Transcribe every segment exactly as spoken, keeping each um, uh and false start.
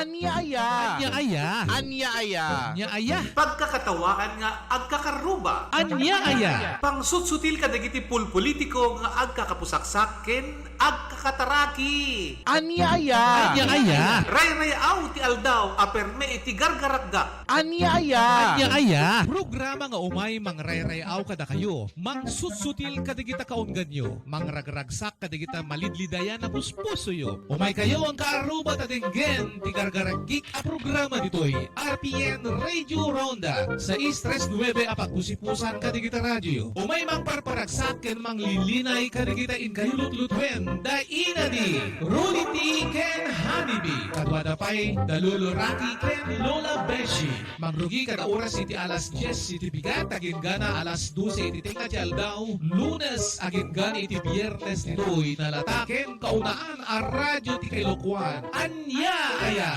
Ania aya? Ania aya? Ania aya? Ania aya? Pagkakatawaan nga agkakarruba. Ania aya? Pangsutsutil kadagiti pulpolitiko nga agkakapusaksak ken agkakataraki. Ania aya? Ania aya? Rayrayaw ti aldaw a perme iti gargarakgak. Ania aya? Ania aya? Programa nga umay mangrayrayaw kadakayo, mangsutsutil kadagita kaungganyo, mangragragsak kadagita malidlidayan a puspusoyo. Umaykayo, agkaarruba, ta denggen ti gargaragik a programa ditoy R P N Radio Ronda, sais tres nuebe a pagpusipusan kadagita radioyo. Umay mangparparagsak ken manglilinay kadagita inkayo lutlutuen da ina di Rudy T ken Honey B. Kaduada pay da Lolo Rocky ken Lola Beshi. Mangrugi kada oras iti alas dies iti bigat, agingga alas dose iti tengnga ti aldaw, Lunes agingga iti Biernes ditoy nalata ken kaunaan a radio ti Kailokuan. Ania aya?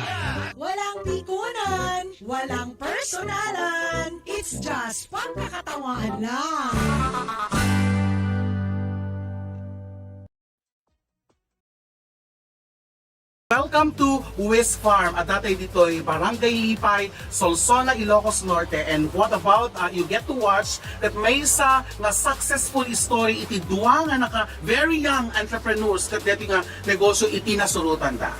Walang pikunan, walang personalan. It's just pagkakatawaan lang. Welcome to Wis Farm. Adda tayo ditoy Barangay Lipay, Solsona, Ilocos Norte. And what about, uh, you get to watch that maysa nga successful story iti dua nga naka very young entrepreneurs ket deti nga negosyo iti nasurotanda.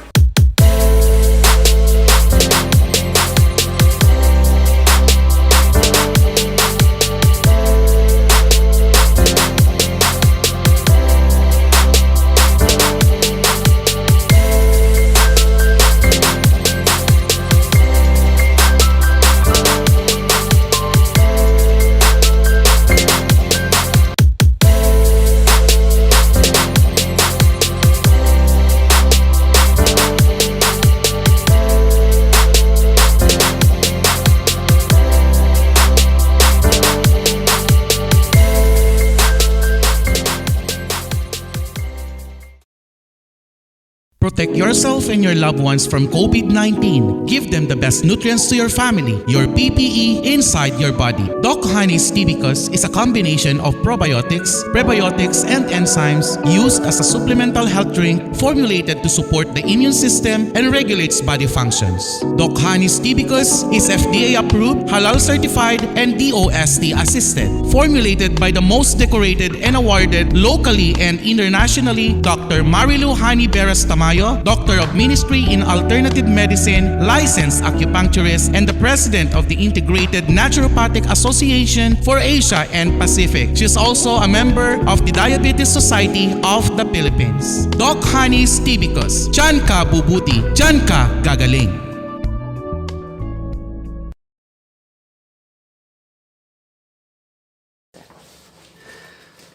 Protect yourself and your loved ones from COVID nineteen. Give them the best nutrients to your family, your P P E inside your body. Doc Honey's Tibicus is a combination of probiotics, prebiotics, and enzymes used as a supplemental health drink formulated to support the immune system and regulates body functions. Doc Honey's Tibicus is F D A approved, halal certified, and D O S T assisted. Formulated by the most decorated and awarded locally and internationally, Doctor Marilu Honey Beras Tamayo, Doctor of Ministry in Alternative Medicine, licensed acupuncturist, and the President of the Integrated Naturopathic Association for Asia and Pacific. She is also a member of the Diabetes Society of the Philippines. Doc Honey's Tibicus, diyan ka bubuti, diyan ka gagaling.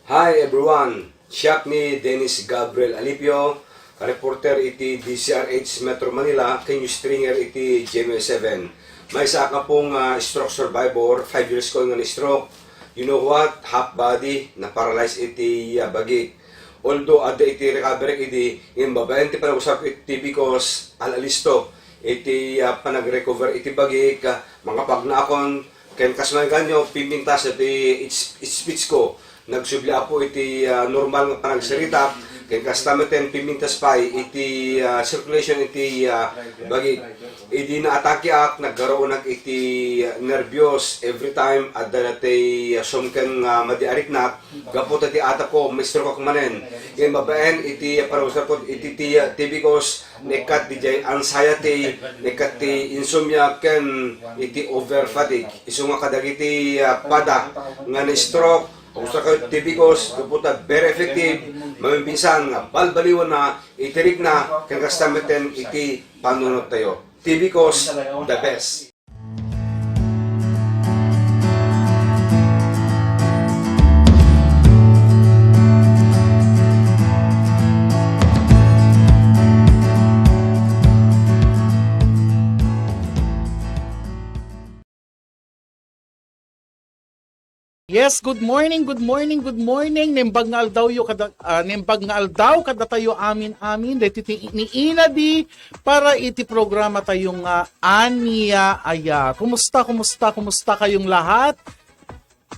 Hi everyone! Siak ni Dennis Gabriel Alipio, reporter iti D Z R H Metro Manila, ken news stringer iti G M A seven. Maysa a pung, ah, stroke survivor, five years ko nga na-stroke. You know what? Half body, na-paralyze iti, ah, bagik. Although adda iti recovery idi, ngem babaen ti panagusarko iti Tibicus, al-alisto iti, ah, panagrecover iti bagik, ah, mangapagnaakon, ken kas maganyo, pimpintas iti speech ko. Nagsubli, Apo, iti, ah, normal nga panagsarita, ken kasta met ken pimpintas pay iti, ah, circulation iti, ah, bagik. Idi naatakeak, naggaruonak iti, ah, nerbios. Every time, adda daytoy, ah, sumken nga madi a riknak, gapu ta ti atapko, ma-strokeak manen. Ken babaen iti panagusarko iti, ti, ah, Tibicus, naikkat diay anxiety, naikkat ti insomnia, ken iti over fatigue. Isu nga kadagiti, ah, pada nga na-stroke, agusarkayo Tibicus, gapu ta very effective, maminsan nga balbaliwanna iti rikna, ken kasta met ken iti panunottayo. Tibicus, the best. Yes, good morning, good morning, good morning. Naimbag nga aldawyo kada, ah, naimbag nga aldaw kadatayo amin-amin. Daytoy ti ni Ina Di para iti programa tayo nga Ania Aya. Kumusta, kumusta, kumusta kayong lahat?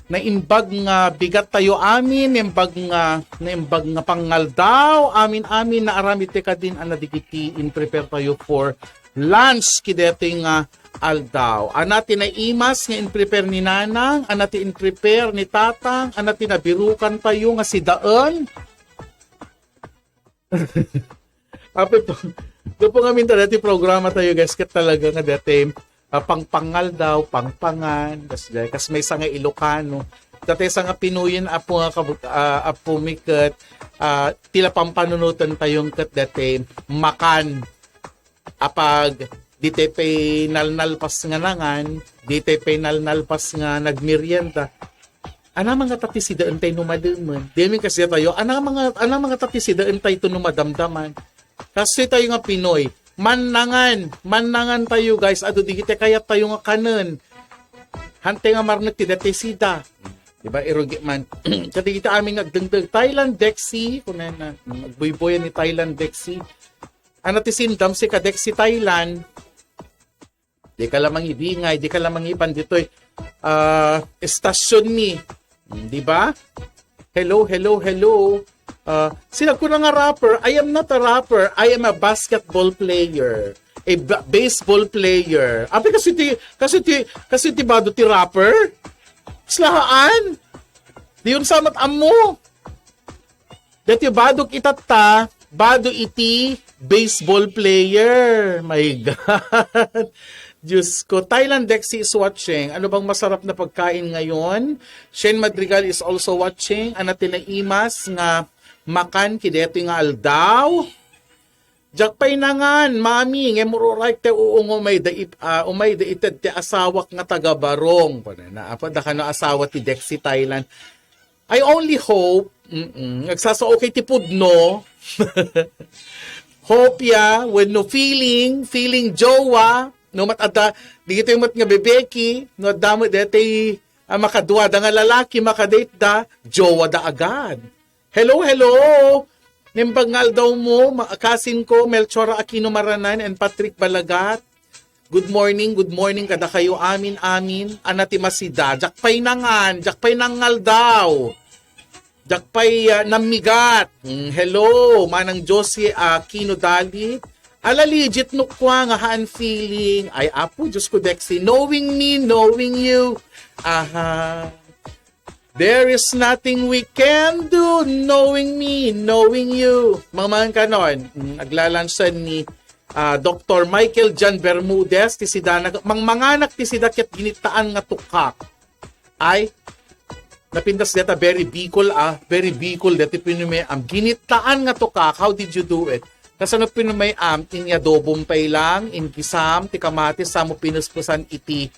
Naimbag nga bigat tayo amin, naimbag nga, naimbag nga pangaldaw, amin-amin nga aramid ti kadin a dagiti in-prepare tayo for lunch kadaytoy nga aldaw. Ania ti naimas nga in-prepare ni Nanang, ania ti in-prepare ni Tatang, ania ti nabirukan tayo nga sidaen. Apay po, gapu ngamin ta daytoy programa tayo, guys, ket talaga nga daytoy, ah, pangpangaldaw, pangpangan, kas, kas maysa nga Ilocano. Daytoy sa nga Pinoyen, apo nga kabu-, ah, apo mi ket, ah, ti la pampanunoten tayo ket daytoy makan. Apag ditoy pay nalnalpas nga nangan, ditoy pay nalnalpas nga nagmerienda. Ania nga ta ti sidaen tayo no malemen? Di amin kasdiay tayo, ania nga, ania nga ta ti sidaen tayo no madamdaman? Kastoy tayo nga Pinoy, mannangan, mannangan tayo, guys, adu dagiti kayat tayo nga kanen. Hantay nga marnek ti daytoy sida. Di ba, irugi man. Kadagiti amin nga agdengdeng, Thailand Dexy, kunana, mm, agbuybuyan ni Thailand Dexy. Ania ti sindam, si ka Dexy Thailand? Di ka la mangibingay, di ka la mangipan ditoy, ah, estasyonmi. Hmm, di ba? Hello, hello, hello. Ah, sino kuna nga rapper? I am not a rapper. I am a basketball player. A ba-, baseball player. Apay, kastoy ti, kastoy ti, kastoy ti bado ti rapper? Slahaan? Di yun sa mat ammo. Daytoy badok itatta, bado iti baseball player. My God. Diyos ko. Thailand Dexy is watching. Ano bang masarap na pagkain ngayon? Shane Madrigal is also watching. Ania ti naimas nga makan kadaytoy nga aldaw? Diak pay nangan, mami, ngem uray ti uungo, umayda ip-, ah, umayda ited ti asawak nga taga Barong. Kunana, apo, dakano asawa ti Dexy Thailand. I only hope, mm-mm, agsasao kay ti pudno. Hope ya, wenno feeling, feeling jowa, no mat adda, di kitayo met nga bebeki, no adda met deti, ah, makaduada nga lalaki, makadate da, jowa da agad. Hello, hello! Naimbag nga aldaw mo, ma-, kasin ko, Melchora Aquino Maranan and Patrick Balagat. Good morning, good morning kadakayo amin, amin. Ania ti masida, diak pay nangan, diak pay nangaldaw. Diak pay, ah, nammigat. Mm, hello, Manang Josie Aquino Dalit. Ala, legit no kua nga haan feeling. Ay, apo, Diyos ko, Dexy. Knowing me, knowing you. Aha. There is nothing we can do, knowing me, knowing you. Mga, mga kanon, mm, aglalansan ni, ah, Doktor Michael John Bermudez, ti sida na, mangmanganak ti sida ket ginitaan nga tukak. Ay, napintas deta, very Bicol, ah, very Bicol, deti pinumay-am. Ginitaan nga tukak, how did you do it? Kasano pinumay-am, inyadobom pay lang, inkisam, ti kamatis, sa mo pinuspusan iti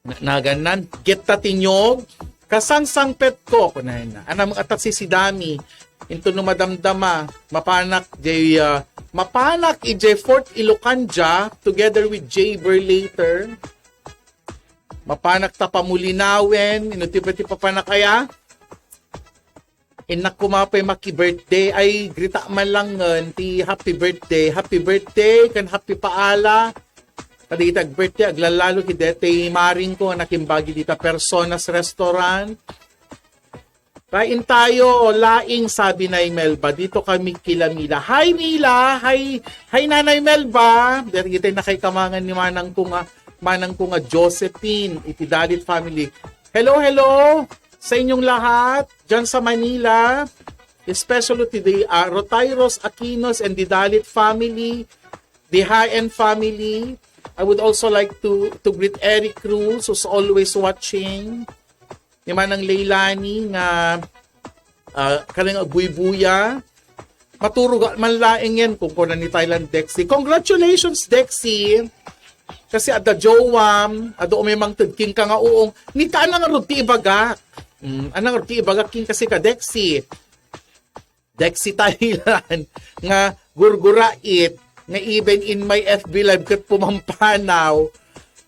Na-, nagannan, getta ti nyog, kasangsangpet ko, kunana. Anam nga ta si, si Dami, into no madamdama, mapanak jay, ah, mapanak ijay Fort Ilocandia together with Jay Berlater. Mapanak ta pamulinawen, ino ti, ti papanak aya? Innak kuma pay maki-birthday, ay, grita man lang ngan ti happy birthday, happy birthday, kan happy paala. Kadagiti ag-birthday, aglalalo ki deti maring ko nga nakimbagi dita Personas Restaurant. Kain tayo, laing, sabi ni Melba. Dito kami kila Mila. Hi, Mila! Hi, hi, Nanay Melba! Dagiti nakay kamangan ni manang ko nga, manang ko nga Josephine, iti Dalit family. Hello, hello! Sa inyong lahat, dyan sa Manila, especially to the, uh, Rotairos Aquinos and the Dalit family, the Haen family. I would also like to, to greet Eric Cruz, who's always watching. Ni Manang Leilani nga, uh, kanang agbuybuya. Maturuga man laeng yan, kung kuna ni Thailand Dexy. Congratulations, Dexy! Kasi adda jowam, adda umimangted king ka nga uong. Ni ka anang arud ti ibagak. Mm, anang arud ti ibagak king kasi ka, Dexy. Dexy Thailand, nga gurgurait, nga even in my F B Live ket pumampanaw,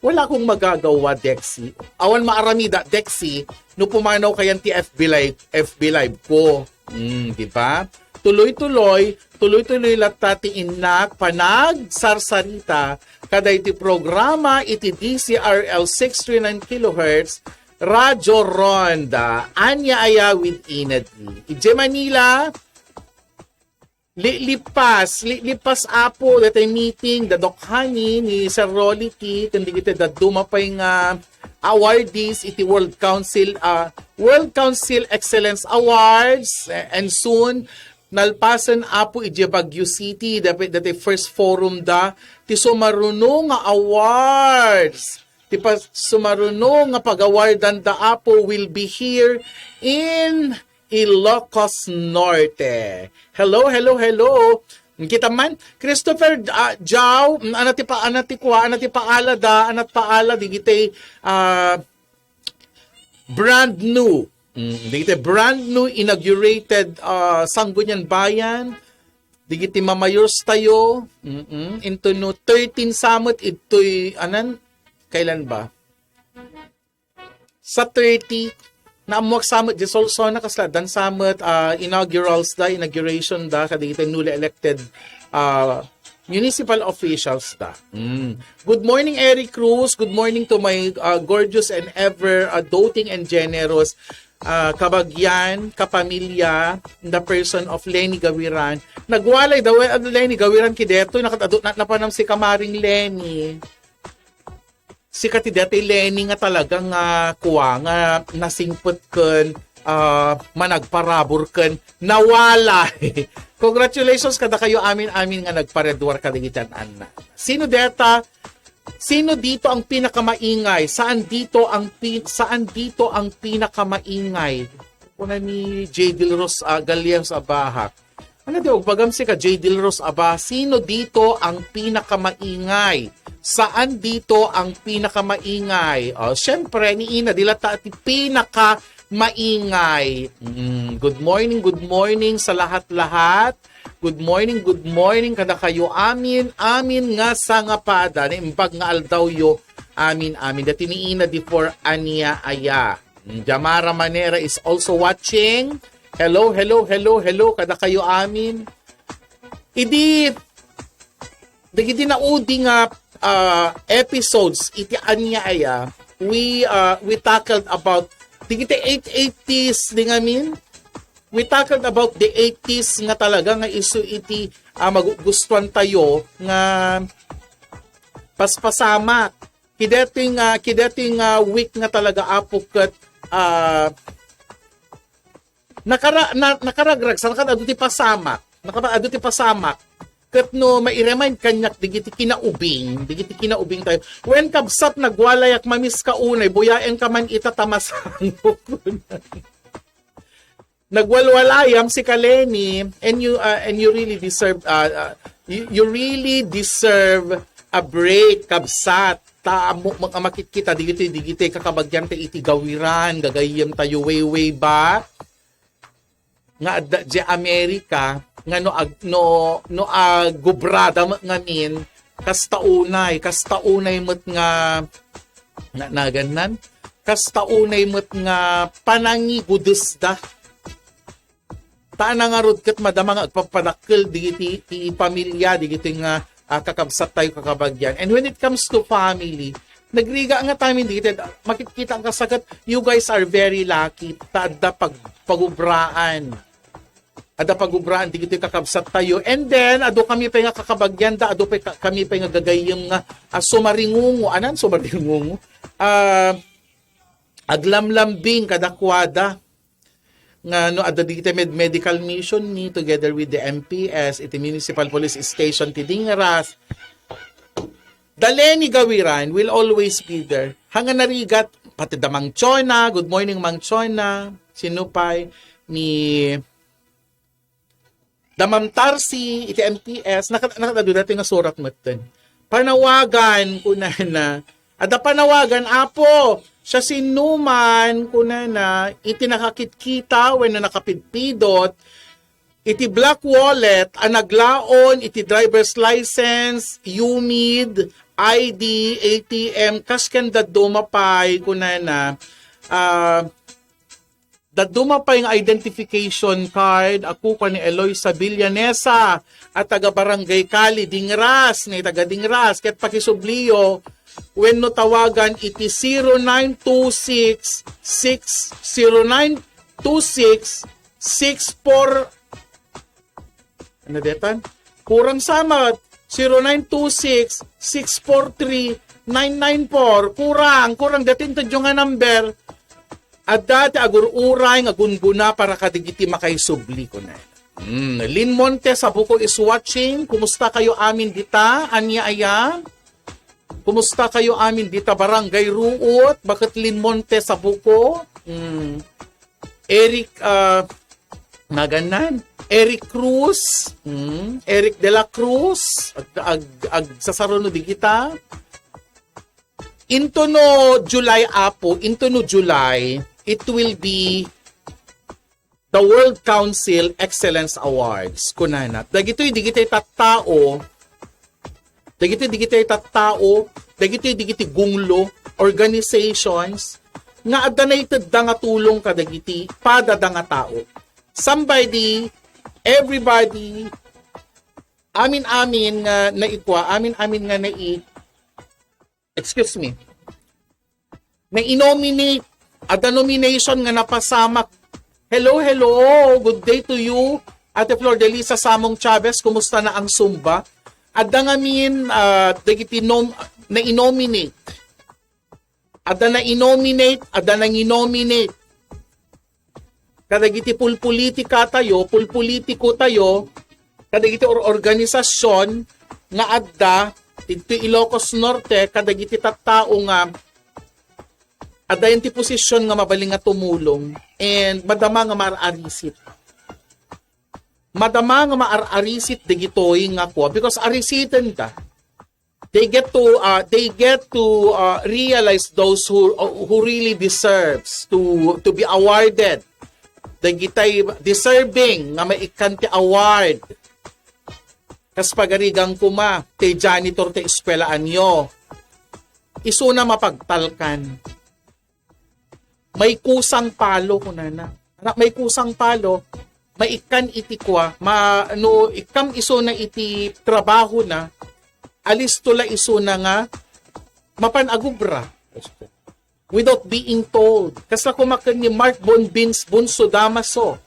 wala akong magagawa, Dexy. Awan maaramida, Dexy, no pumanaw kayan ti F B Live, F B Live ko. Mm, di ba? Tuloy-tuloy, tuloy-tuloy latta ti innak panagsarsarita kadaydi programa iti D C R L six three nine kilohertz, Radyo Ronda, ania aya with Ina D. Idiay Manila, lilipas, lilipas, Apo, daytoy meeting, da Doc Honey, ni Sir Rolly T, ken dagiti dadduma pay nga awardees iti World Council, ah, World Council Excellence Awards, eh, and soon, nalpasen, Apo, idiay Baguio City, daytoy, daytoy first forum da, ti sumaruno nga awards. Ti pa-, sumaruno nga pag-awardan da, Apo, will be here in Ilocos Norte. Hello, hello, hello. Kita man, Christopher, ah, Jao, mm, ana ti pa-, ana ti kua, ana ti paala da, ana ti paala, digiti, ah, brand new. Mm, digiti brand new inaugurated, ah, Sangguniang Bayan. Digiti mamayors tayo. Mm-mm. Into no thirteen sa met, itoy, anan, kailan ba? Sa thirty, naammuak sa met, di solsona kasla, dan sa met, ah, inaugurals da, inauguration da, kadigiti newly elected, ah, municipal officials da. Mm. Good morning, Eric Cruz. Good morning to my, ah, gorgeous and ever, ah, doting and generous, ah, kabagyan, kapamilya, in the person of Lenny Gawiran. Nagwalay daw, eh, Lenny Gawiran, kideto, nakatado, na, napanam si Kamaring Lenny. Sika ti daytoy Lenny nga talaga nga kua nga nasingpet ken, ah, managparabur ken nawala. Congratulations kadakayo amin-amin nga nagparedwar kadigiti anna. Sino deta? Sino dito ang pinakamaingay? Saan dito ang pin-, saan dito ang pinakamaingay? Kuna ni J. Del Ros-, ah, Gallegos Abahak. Ano di, ug bagam sika, J. Del Ros, aba, sino dito ang pinakamaingay? Saan dito ang pinakamaingay? O, syempre, ni Ina, di la ta ti pinakamaingay. Mm, good morning, good morning sa lahat-lahat. Good morning, good morning kadakayo amin, amin nga sangapada, naimbag nga aldawyo, amin, amin. Dati ni Ina di for ania aya. Mm, Jamara Manera is also watching. Hello, hello, hello, hello, kadakayo amin. Idi, dagiti naudi nga, ah, episodes, iti ania aya, we, ah, we tackled about, dagiti eight eighties, di ngamin, we tackled about the eighties nga talaga nga isu iti, ah, magugustuhan tayo nga paspasamak. Kidetoy nga, kidetoy nga week nga talaga, Apo, ket, ah, nakara-, na-, nakaragrag, saan ka adu ti pasamak? Nakapa-, adu ti pasamak. Ket no, mai-remind kaniak, digiti kinaubing, digiti kinaubing tayo. Wen, kabsat, nagwalayak, mamiss ka unay, buyaenka man ita ta masango. Nagwalwalayam sika, Lenny, and you, uh, and you really deserve, uh, uh, you, you really deserve a break, kabsat. Ta mo, mo, makitkita, digiti, digiti, kakabagyan ta iti gawiran, gagayyem tayo way, way back. Nga adda, di Amerika, nga no ag-, no, no agubrada met ngamin, kasta unay, kasta unay met nga, na, nagannan, kasta unay met nga panangigudesda. Ta nangarud ket madama nga agpapadakkel digiti ti pamilya, digiti nga, ah, kakabsat tayo, kakabagyan. And when it comes to family, nagrigat nga tamin digiti, makitkita ka saket, you guys are very lucky. Ta adda pag-, pagubraan. Adda pagubraan digiti kakabsat tayo. And then, adu kami pay nga kakabagyan da, adu pay ka-, kami pay nga gagayyem nga, ah, sumaringungo. Anan sumaringungo? Ah, aglamlambing kadakuada. Nga no adda digiti med-, medical mission ni together with the M P S, iti Municipal Police Station ti Dingras. Da Lenny Gawiran will always be there. Hanga narigat, pati da Mang Chona, good morning, Mang Chona. Sino pay? Ni da Ma'am Tarsi, iti M P S, naka-, nakadadu dati nga surat metten. Panawagan, kunana. Adda panawagan, Apo, siasinoman, kunana, iti nakakitkita wenno nakapidpidot iti black wallet a naglaon iti driver's license, UMID, I D, A T M, kas ken dadduma pay, kunana, ah, dadduma pay nga identification card a kukua ni Eloisa Villanesa a taga Barangay Cali, Dingras, ni taga Dingras, ket pakisubliyo, wenno tawagan iti zero nine two six six, zero nine two six six four, ano detan? Kurang sama, zero nine two six six four three nine nine four. Kurang, kurang, dati intedyo nga number. Adda ti agur-uray nga gungguna para kadagiti makaisubli, kunana. Hmm, Lynn Montes Abuco is watching. Kumusta kayo amin dita? Ania aya? Kumusta kayo amin dita Barangay Ruot? Bakit Lynn Montes Abuco? Hmm. Eric, ah, naganan? Eric Cruz? Hmm. Eric de la Cruz? Ag, ag, agsasaruno digita? Into no July, Apo, into no July, it will be the World Council Excellence Awards, kunana. Dagitoy digitay tattao, dagitoy digitay tattao, dagitoy digiti gunglo, organizations, nga adda naitedda nga tulong kadagiti padada nga tao. Somebody, everybody, amin-amin nga naikua, amin-amin nga nai-, excuse me, na-nominate, adda nomination nga napasamak. Hello, hello, good day to you, Ate Flor Delisa Samong Chavez, kumusta na ang Sumba? Adda ngamin, ah, dagiti nom-, na-nominate. Adda na-nominate, adda na-nominate. Kadagiti pulpulitika tayo, pulpulitiko tayo, kadagiti or-, organisasyon nga adda didto Ilocos Norte, kadagiti tattao nga adda ti posisyon nga mabalin nga tumulong and madama nga maar-arisit. Madama nga maar-arisit dagitoy nga kua because arisiten ta. They get to, uh, they get to, uh, realize those who, who really deserves to, to be awarded. Dagitay deserving nga maikkan ti award. Kas pagarigan kuma, ti janitor ti eskwelaanyo. Isuna mapagtalkan. May kusang palo, kunana. Anak, may kusang palo, maikkan iti kua, ma-, no ikkam isuna iti trabaho na, alisto la isuna nga mapan agubra. Without being told. Kasla kumaken ni Mark Bonbins Bunso Damaso.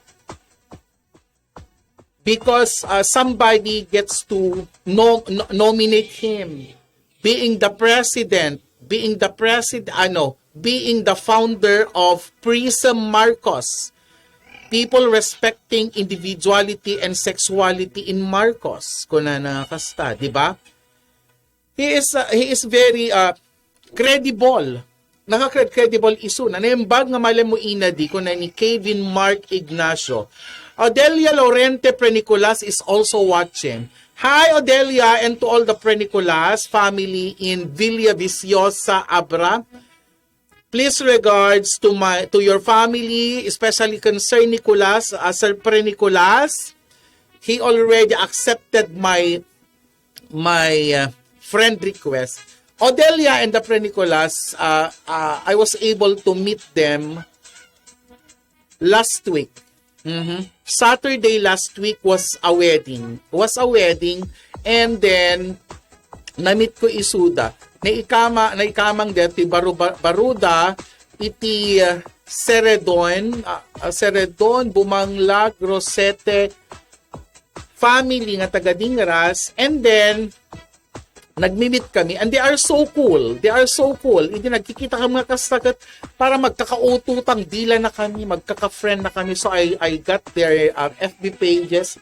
Because, uh, somebody gets to nom-, no-, nominate him. Being the president, being the president, ano, being the founder of Prism Marcos, people respecting individuality and sexuality in Marcos. Kuna na nga kasta, di ba? He is, uh, he is very, uh, credible. Nakakred-, credible isuna. Naimbag nga malem mo inadi, kuna ni Kevin Mark Ignacio. Odelia Lorente Prenicolas is also watching. Hi, Odelia, and to all the Prenicolas family in Villa Viciosa, Abra. Please regards to my, to your family, especially Concern Nicolas, uh, Sir Pre Nicolas. He already accepted my, my, uh, friend request. Odelia and the Pre Nicolas, uh, uh, I was able to meet them last week. Mhm. Saturday last week was a wedding. Was a wedding, and then na-meet ko isuda. Naikama, naikamang deti baru-, ba-, baruda iti, uh, Seredon, uh, uh, Seredon, Bumanglag, Rosete family nga taga Dingras, and then nagmi-meet kami, and they are so cool. They are so cool. Hindi nagkikita kami nga kasta ket para magkakaututang dila na kami, magkaka-friend na kami. So I, I got their, uh, F B pages.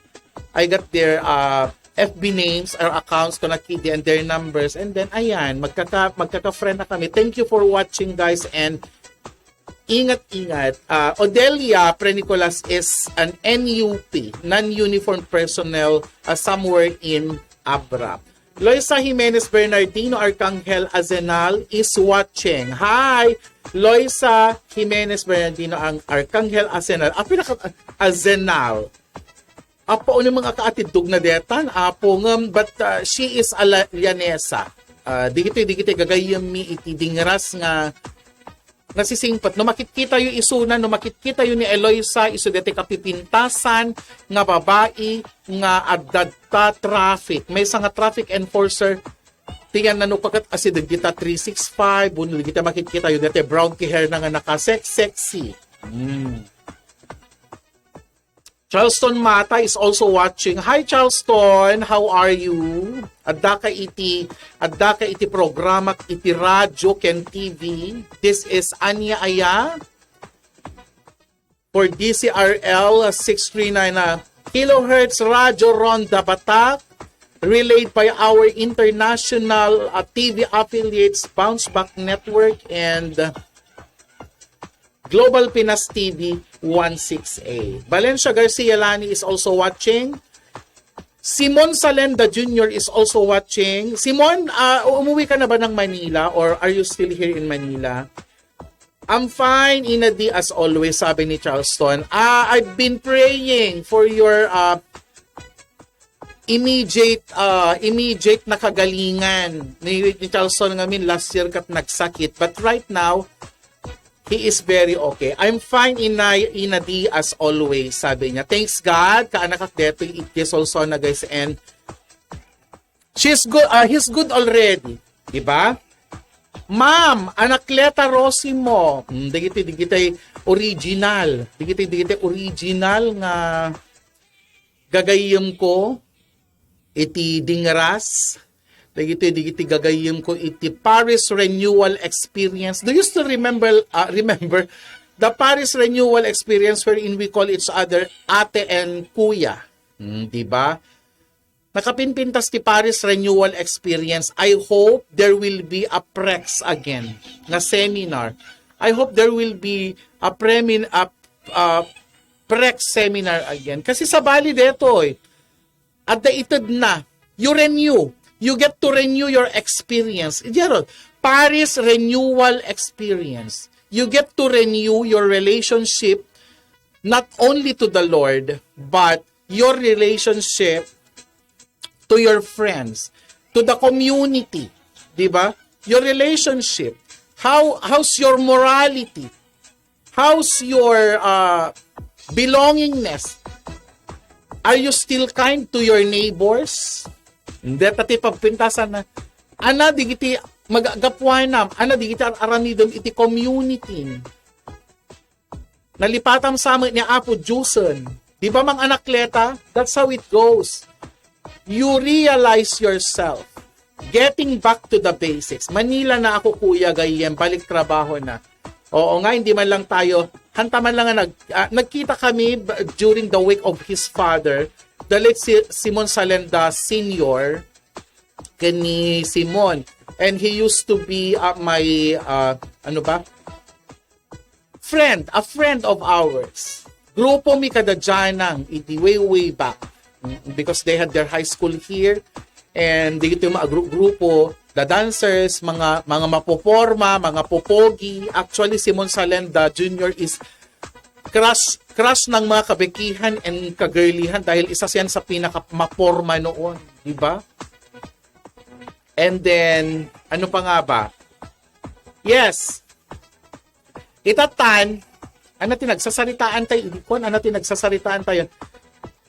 I got their, uh, F B names or accounts ko nakidi and their numbers. And then, ayan, magkaka-, magkaka-friend na kami. Thank you for watching, guys, and ingat-ingat. Uh, Odelia Pre Nicolas is an N U P, non-uniformed personnel, uh, somewhere in Abra. Loisa Jimenez Bernardino Arcangel Azenal is watching. Hi! Loisa Jimenez Bernardino ang Arcangel Azenal. Ah, pinaka-, Azenal. Apo, ano mga kaatidog na detan? Apo, ngem, but, uh, she is a La-, Llanesa. Uh, digiti, digiti, gagayem mi iti Dingras nga nasisingpet. No makitkita yu isuna, no makitkita yu ni Eloisa, isu deti kapipintasan nga babai nga adda ta traffic. Maysa nga traffic enforcer Ti yan, nano pa ket asideg dita three six five, wenno dagiti makitkitayo, dagiti brown ti hair na nga naka-sex-, sexy. Mm. Charleston Mata is also watching. Hi, Charleston. How are you? Adda ka iti, adda ka iti programak iti radyo ken T V. This is Anya Aya for D C R L six three nine, ah, kilohertz Radyo Ronda Batak, relayed by our international, ah, T V affiliates, Bounce Back Network and, ah, Global Pinas T V one six A. Valencia Garcia Lani is also watching. Simon Salenda Junior is also watching. Simon, ah, umuwi ka na ba ng Manila or are you still here in Manila? "I'm fine, Ina D, as always," sabi ni Charleston. "Ah, I've been praying for your, ah, immediate, ah, immediate na kagalingan." Ni, ni Charleston ngamin, last year kat nagsakit. But right now, he is very okay. "I'm fine, Ina, Ina D, as always," sabi niya. "Thanks God, kaanak ak detoy, it is also na, guys, and she's good, ah, he's good already." Di ba? Ma'am, Anacleta Rosimo. Hmm, dagiti, dagiti original. Dagiti, dagiti original nga gagayyem ko iti dingras. Dagiti, dagiti gagayyem ko iti Paris Renewal Experience. Do you still remember, ah, remember the Paris Renewal Experience wherein we call each other ate and kuya? Hmm, di ba? Nakapinpintas ti Paris Renewal Experience. I hope there will be a PREX again nga seminar. I hope there will be a premin-, a, a PREX seminar again. Kasi sabali detoy, adda itedna. You renew. You get to renew your experience. Gerald, Paris Renewal Experience. You get to renew your relationship not only to the Lord, but your relationship to your friends, to the community, di ba? Your relationship, how, how's your morality? How's your, uh, belongingness? Are you still kind to your neighbors? Hindi, pati pagpintasan na, ana, digiti magagapuanam, ana, digiti ar-aramidem iti community. Nalipatam sa met ni Apo Diyosen. Di ba, Mang Anacleta? That's how it goes. You realize yourself. Getting back to the basics. Manila na ako, Kuya Gayyem. Balik trabaho na. Oo nga, hindi man lang tayo, hanta man lang nga nag-, ah, nagkita kami b-, during the wake of his father, the late Si-, Simon Salenda Senior, ken ni Simon. And he used to be, ah, my, ah, ano ba? Friend, a friend of ours. Grupo mi kada Janang iti way, way back. Mm, because they had their high school here. And dito yung mga gru-, grupo, the dancers, mga, mga mapoporma, mga popogi. Actually, Simon Salenda Junior is crush, crush ng mga kabekihan and kagirlihan dahil isa siyan sa pinakamaporma noon, di ba? And then, ano pa nga ba? Yes. Itatan, ano ti nagsasaritaan tayo, idi kon, ano ti nagsasaritaan tayo.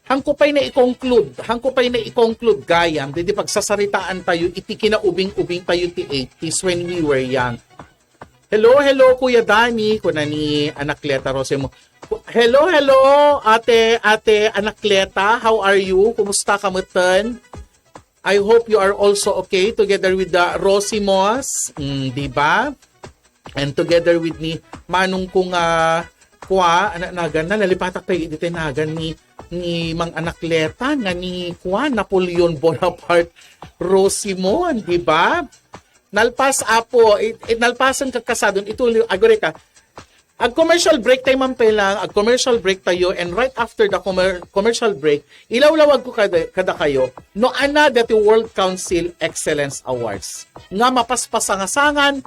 Hangko pay na i-conclude, hangko pay na i-conclude, gayam, didi pagsasaritaan tayo, iti kinaubing-ubing tayo ti eighties when we were young. "Hello, hello, Kuya Danny," kuna ni Anacleta Rosemo. "Hello, hello, Ate, Ate Anacleta, how are you? Kumusta ka metten? I hope you are also okay together with the Rosimos," mm, di ba? And together with ni Manong ko nga, kua, ana-, nagan na, nalipatak tayo, di tayo nagan ni, ni Mang Anacleta, nga ni, kua, Napoleon Bonaparte Rosimon, di ba? Nalpas, Apo, it, it, nalpasan ka kasadon, ituloy, agore ka. Ag-commercial break tayo, Ma'am Pelang. Ag-commercial break tayo, and right after the commer-, commercial break, ilawlawag ko kada, kada kayo, no, ana dati World Council Excellence Awards nga mapaspasangasangan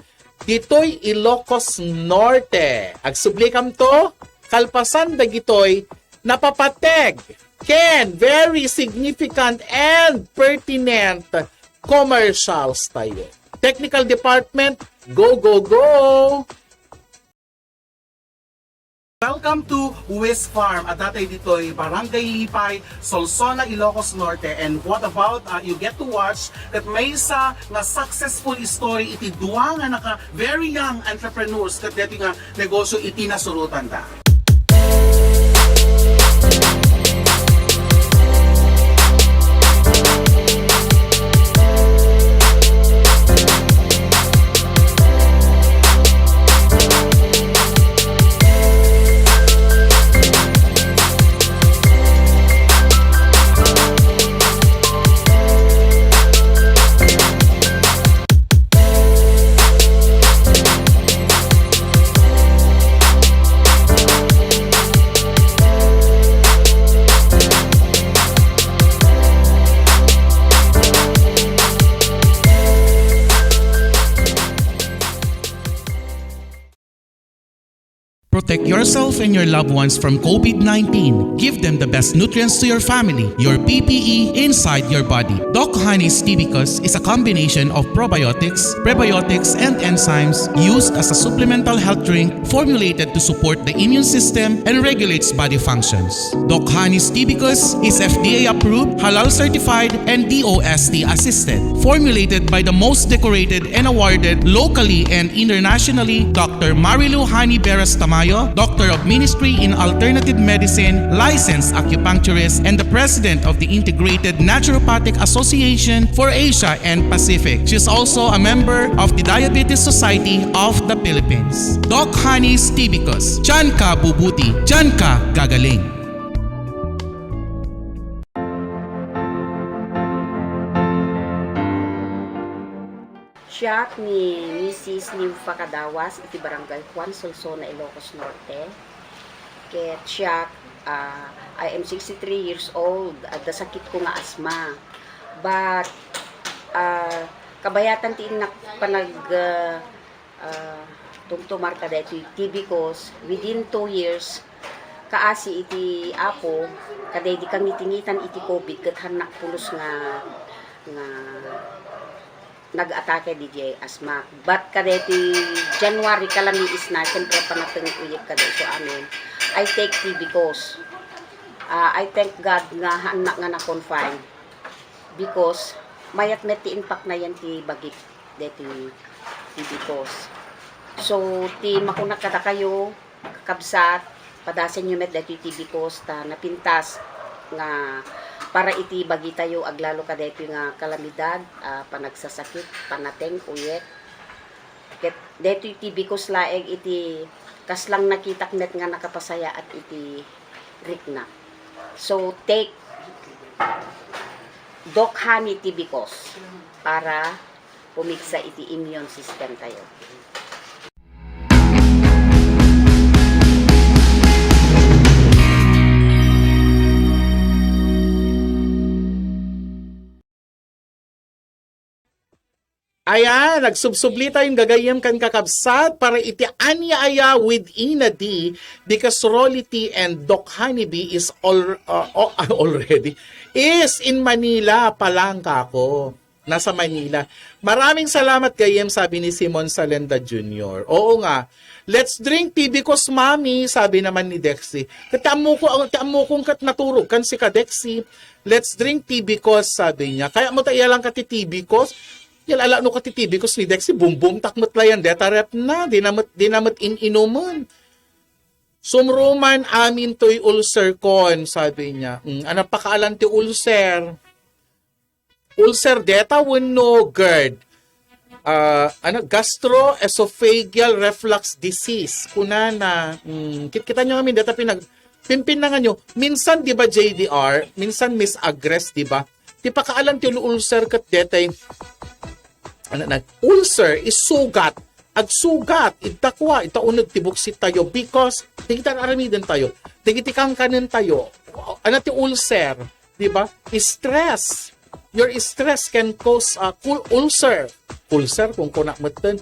ditoy Ilocos Norte. Agsublikam to, kalpasan dagitoy napapateg ken very significant and pertinent commercials tayo. Technical department, go, go, go! Welcome to Wiz Farm. Adda tayo ditoy Barangay Lipay, Solsona, Ilocos Norte. And what about, uh, you get to watch ket maysa nga successful story iti dua nga naka very young entrepreneurs ket deti nga negosyo iti nasurotanda. Protect yourself and your loved ones from COVID nineteen. Give them the best nutrients to your family, your P P E inside your body. Doc Honey's Tibicus is a combination of probiotics, prebiotics, and enzymes used as a supplemental health drink formulated to support the immune system and regulates body functions. Doc Honey's Tibicus is F D A approved, halal certified, and D O S T assisted. Formulated by the most decorated and awarded locally and internationally, Doctor Marilu Honey Beras Tamayo, Doctor of Ministry in Alternative Medicine, licensed acupuncturist, and the President of the Integrated Naturopathic Association for Asia and Pacific. She's also a member of the Diabetes Society of the Philippines. Doc Honey's Tibicus, diyan ka bubuti, diyan ka gagaling. Siak ni Missus Nympha Cadawas iti Barangay Juan, Solsona, Ilocos Norte. Ket siak, ah, I am sixty-three years old. Adda sakitko nga asma. But, ah, kabayatan ti innak panag, ah, ah, tumtumar kadaytoy Tibicus within two years, kaasi iti Apo, kadaydi kangitingitan iti COVID, ket hannak pulos nga, nga nag-atake didiay asma. But kadaytoy January, kalamiisna, siyempre, panateng uyek kadayso amin. I take Tibicus. Ah, I thank God nga hannak nga na-confine because mayat met ti impact na yan ti bagik daytoy Tibicus. So, ti makunak kadakayo, kakabsat, padasenyo met daytoy Tibicus ta napintas nga para iti bagitayo aglalo kadaytoy nga kalamidad, ah, panagsasakit, panateng, uyek. Ket daytoy Tibicus laeng iti kaslang nakitak met nga nakapasayaat iti rikna. So, take Doc Honey Tibicus para pumigsa iti immune system tayo. Ayan, nagsubsubli tayon gagayyem ken kakabsat para iti ania aya with Ina D, because Rolly T and Doc Honey B is al-, uh, uh, already, is in Manila, Palangka ako. Nasa Manila. Maraming salamat, gayyem, sabi ni Simon Salenda Junior. Oo nga. "Let's drink Tibicus, Mami," sabi naman ni Dexy. Ket ti ammok, ti ammok ket naturog kan sika, Dexy. "Let's drink Tibicus," sabi niya. Kayatmo ta iyalanka ti Tibicus? Yalala no ka ti Tibicus ni Dexy, bumbumtak met laeng deta ref na. Di na met, di na met in-inumen. "Sumruman amin toy ulcer kon," sabi niya. Mm, ano pakaalan ti ulcer? Ulcer deta wenno GERD? Ah, ano, gastroesophageal reflux disease. Kunana, mm, kitkita nyo ngamin, deta pinag-, pimpinangan nyo. Minsan, di ba, J D R? Minsan, Miss Agres, di ba? Ti pakaalan ti ulcer ket detay, ano na, ulcer is sugat. Agsugat, id dakua, ita uneg ti buksit tayo. Because, dagiti aramiden tayo, dagiti kankanen tayo, ano ti ulcer? Di ba? Stress. Your stress can cause, uh, cul-, ulcer. Ulcer, kung kuna metten.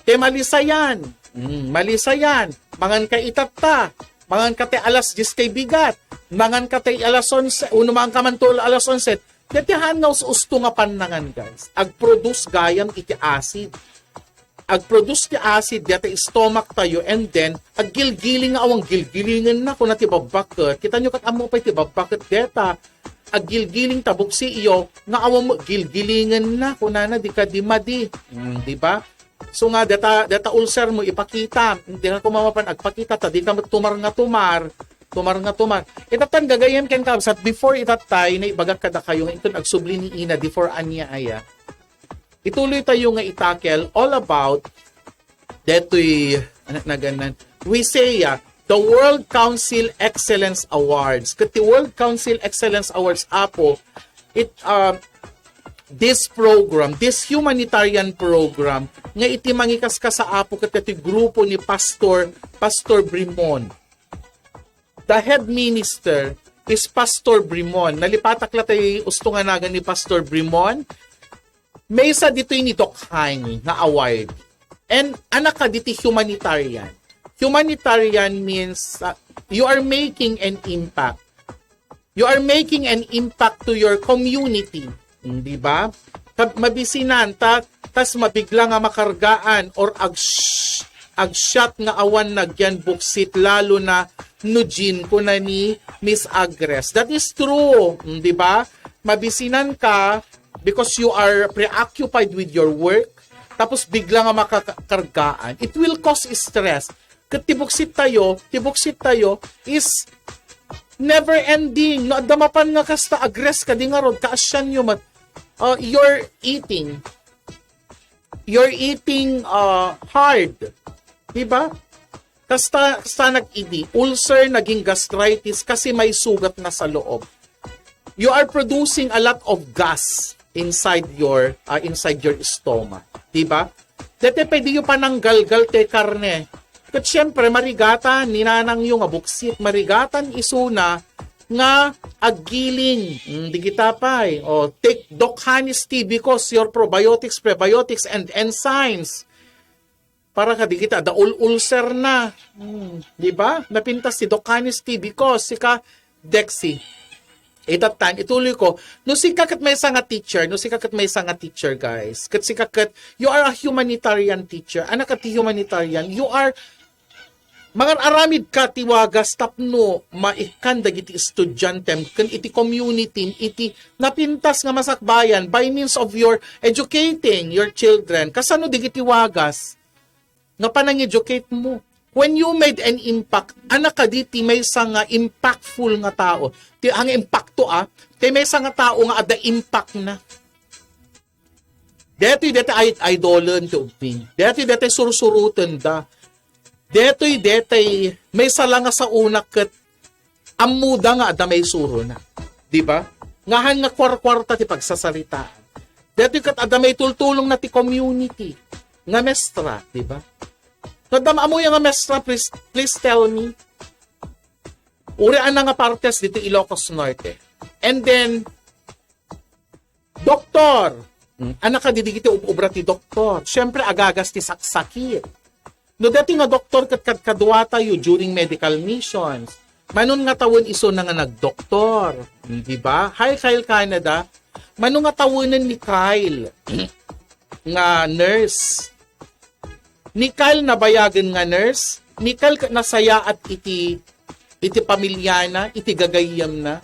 Te malisayan. Mm, malisayan. Mangan ka itatta. Mangan ka te alas dies kay bigat. Mangan ka te alas onse. Uno mangan ka man to alas onse. Deti haan nga us-usto nga pannangan, guys. Ag-produce gayam iti acid. agproduce ti acid deta stomach tayo, and then aggilgiling nga awan gilgilingenna kuna ti babbaket. Kitaenyo ket ammo pay ti babbaket deta. Aggilgiling ta buksiyo nga awan met gilgilingenna kunana di kadi madi. Mm, di ba? So nga deta, deta ulcer mo ipakita, dika koma mapan agpakita ta dika met tumar nga tumar, tumar nga tumar. Itatta gagayyem ken kabsat, before itatta, naibagak kadakayo nga inton agsubli ni Ina, before ania aya. Ituloy tayo nga i-tackle all about detoy, anak na ganan, WISEA, the World Council Excellence Awards. Ket ti World Council Excellence Awards, apo, it, uh, this program, this humanitarian program, nga iti mangikaskasa, apo, ket iti grupo ni Pastor, Pastor Brimon. The head minister is Pastor Brimon. Nalipatak la tay usto nga nagan ni Pastor Brimon. Maysa ditoy ni Doc Hani nga award. And anak ka diti humanitarian. Humanitarian means, uh, you are making an impact. You are making an impact to your community. Hmm, di ba? Kab-, mabisinan, ta-, tas mabigla nga makargaan or ag-, agshot nga awan nagyan buksit, lalo na no Jean, kuna ni Miss Agres. That is true, hmm, di ba? Mabisinan ka because you are preoccupied with your work, tapos bigla nga makakargaan. It will cause stress. Ket ti buksit tayo, ti buksit tayo is never ending. No, adda mapan nga kasta, agres ka di ngarud, kaasianyo met, uh, you're eating, you're eating, uh, hard. Di ba? Kasta, kasta nag-idi, ulcer, naging gastritis, kasi may sugat na sa loob. You are producing a lot of gas inside your, uh, inside your stomach. Di ba? Dete pwede yu pananggalgal te karne. Ket siyempre, marigatan ni nanang yu nga buksit, marigatan isuna nga aggiling. Mm, di kita pay. O, take Doc Honey's tea because your probiotics, prebiotics, and enzymes. Para ka di kita, da ul-ulcer na. Hmm, di ba? Napintas ti Doc Honey's tea because sika, Dexy. Itattan, ituloy ko. No sika ket maysa nga teacher, no sika ket maysa nga teacher, guys. Ket sika ket, you are a humanitarian teacher. Anak ka ti humanitarian, you are mangar-aramid ka ti wagas tapno maikkan dagiti estudiantem ken iti community, iti napintas nga masakbayan by means of your educating your children. Kasano dagiti wagas nga panang-educate mo? When you made an impact, anak ka diti maysa nga impactful nga tao. Ti ang impakto, ah, ti maysa nga tao nga adda impact na. Detoy, detoy ay, idolen ti ubing. Detoy, detoy sursuroten da. Detoy, detoy maysa la nga saona ket ammoda nga adda maisurona. Di ba? Ngahan nga kwarkwarta ti pagsasaritaan. Detoy ket adda maitultulong na ti community nga mestra, di ba? No adda ammoyo nga mestra, please, please tell me. Uray a nga partes ditoy Ilocos Norte. And then, doktor. Hmm, anak ka didi iti ub-, ubra ti doktor. Siyempre, agagas ti saksakit. No dati nga doktor ket kadkaduatayo during medical missions, manon nga tawen isuna nga nagdoktor. Hmm, di ba? Hi, Kyle Canada. Mano nga tawenen ni Kyle nga nurse? Ni Kyle nabayagen nga nurse? Ni Kyle ket nasayaat iti, iti pamilyana, iti gagayyemna?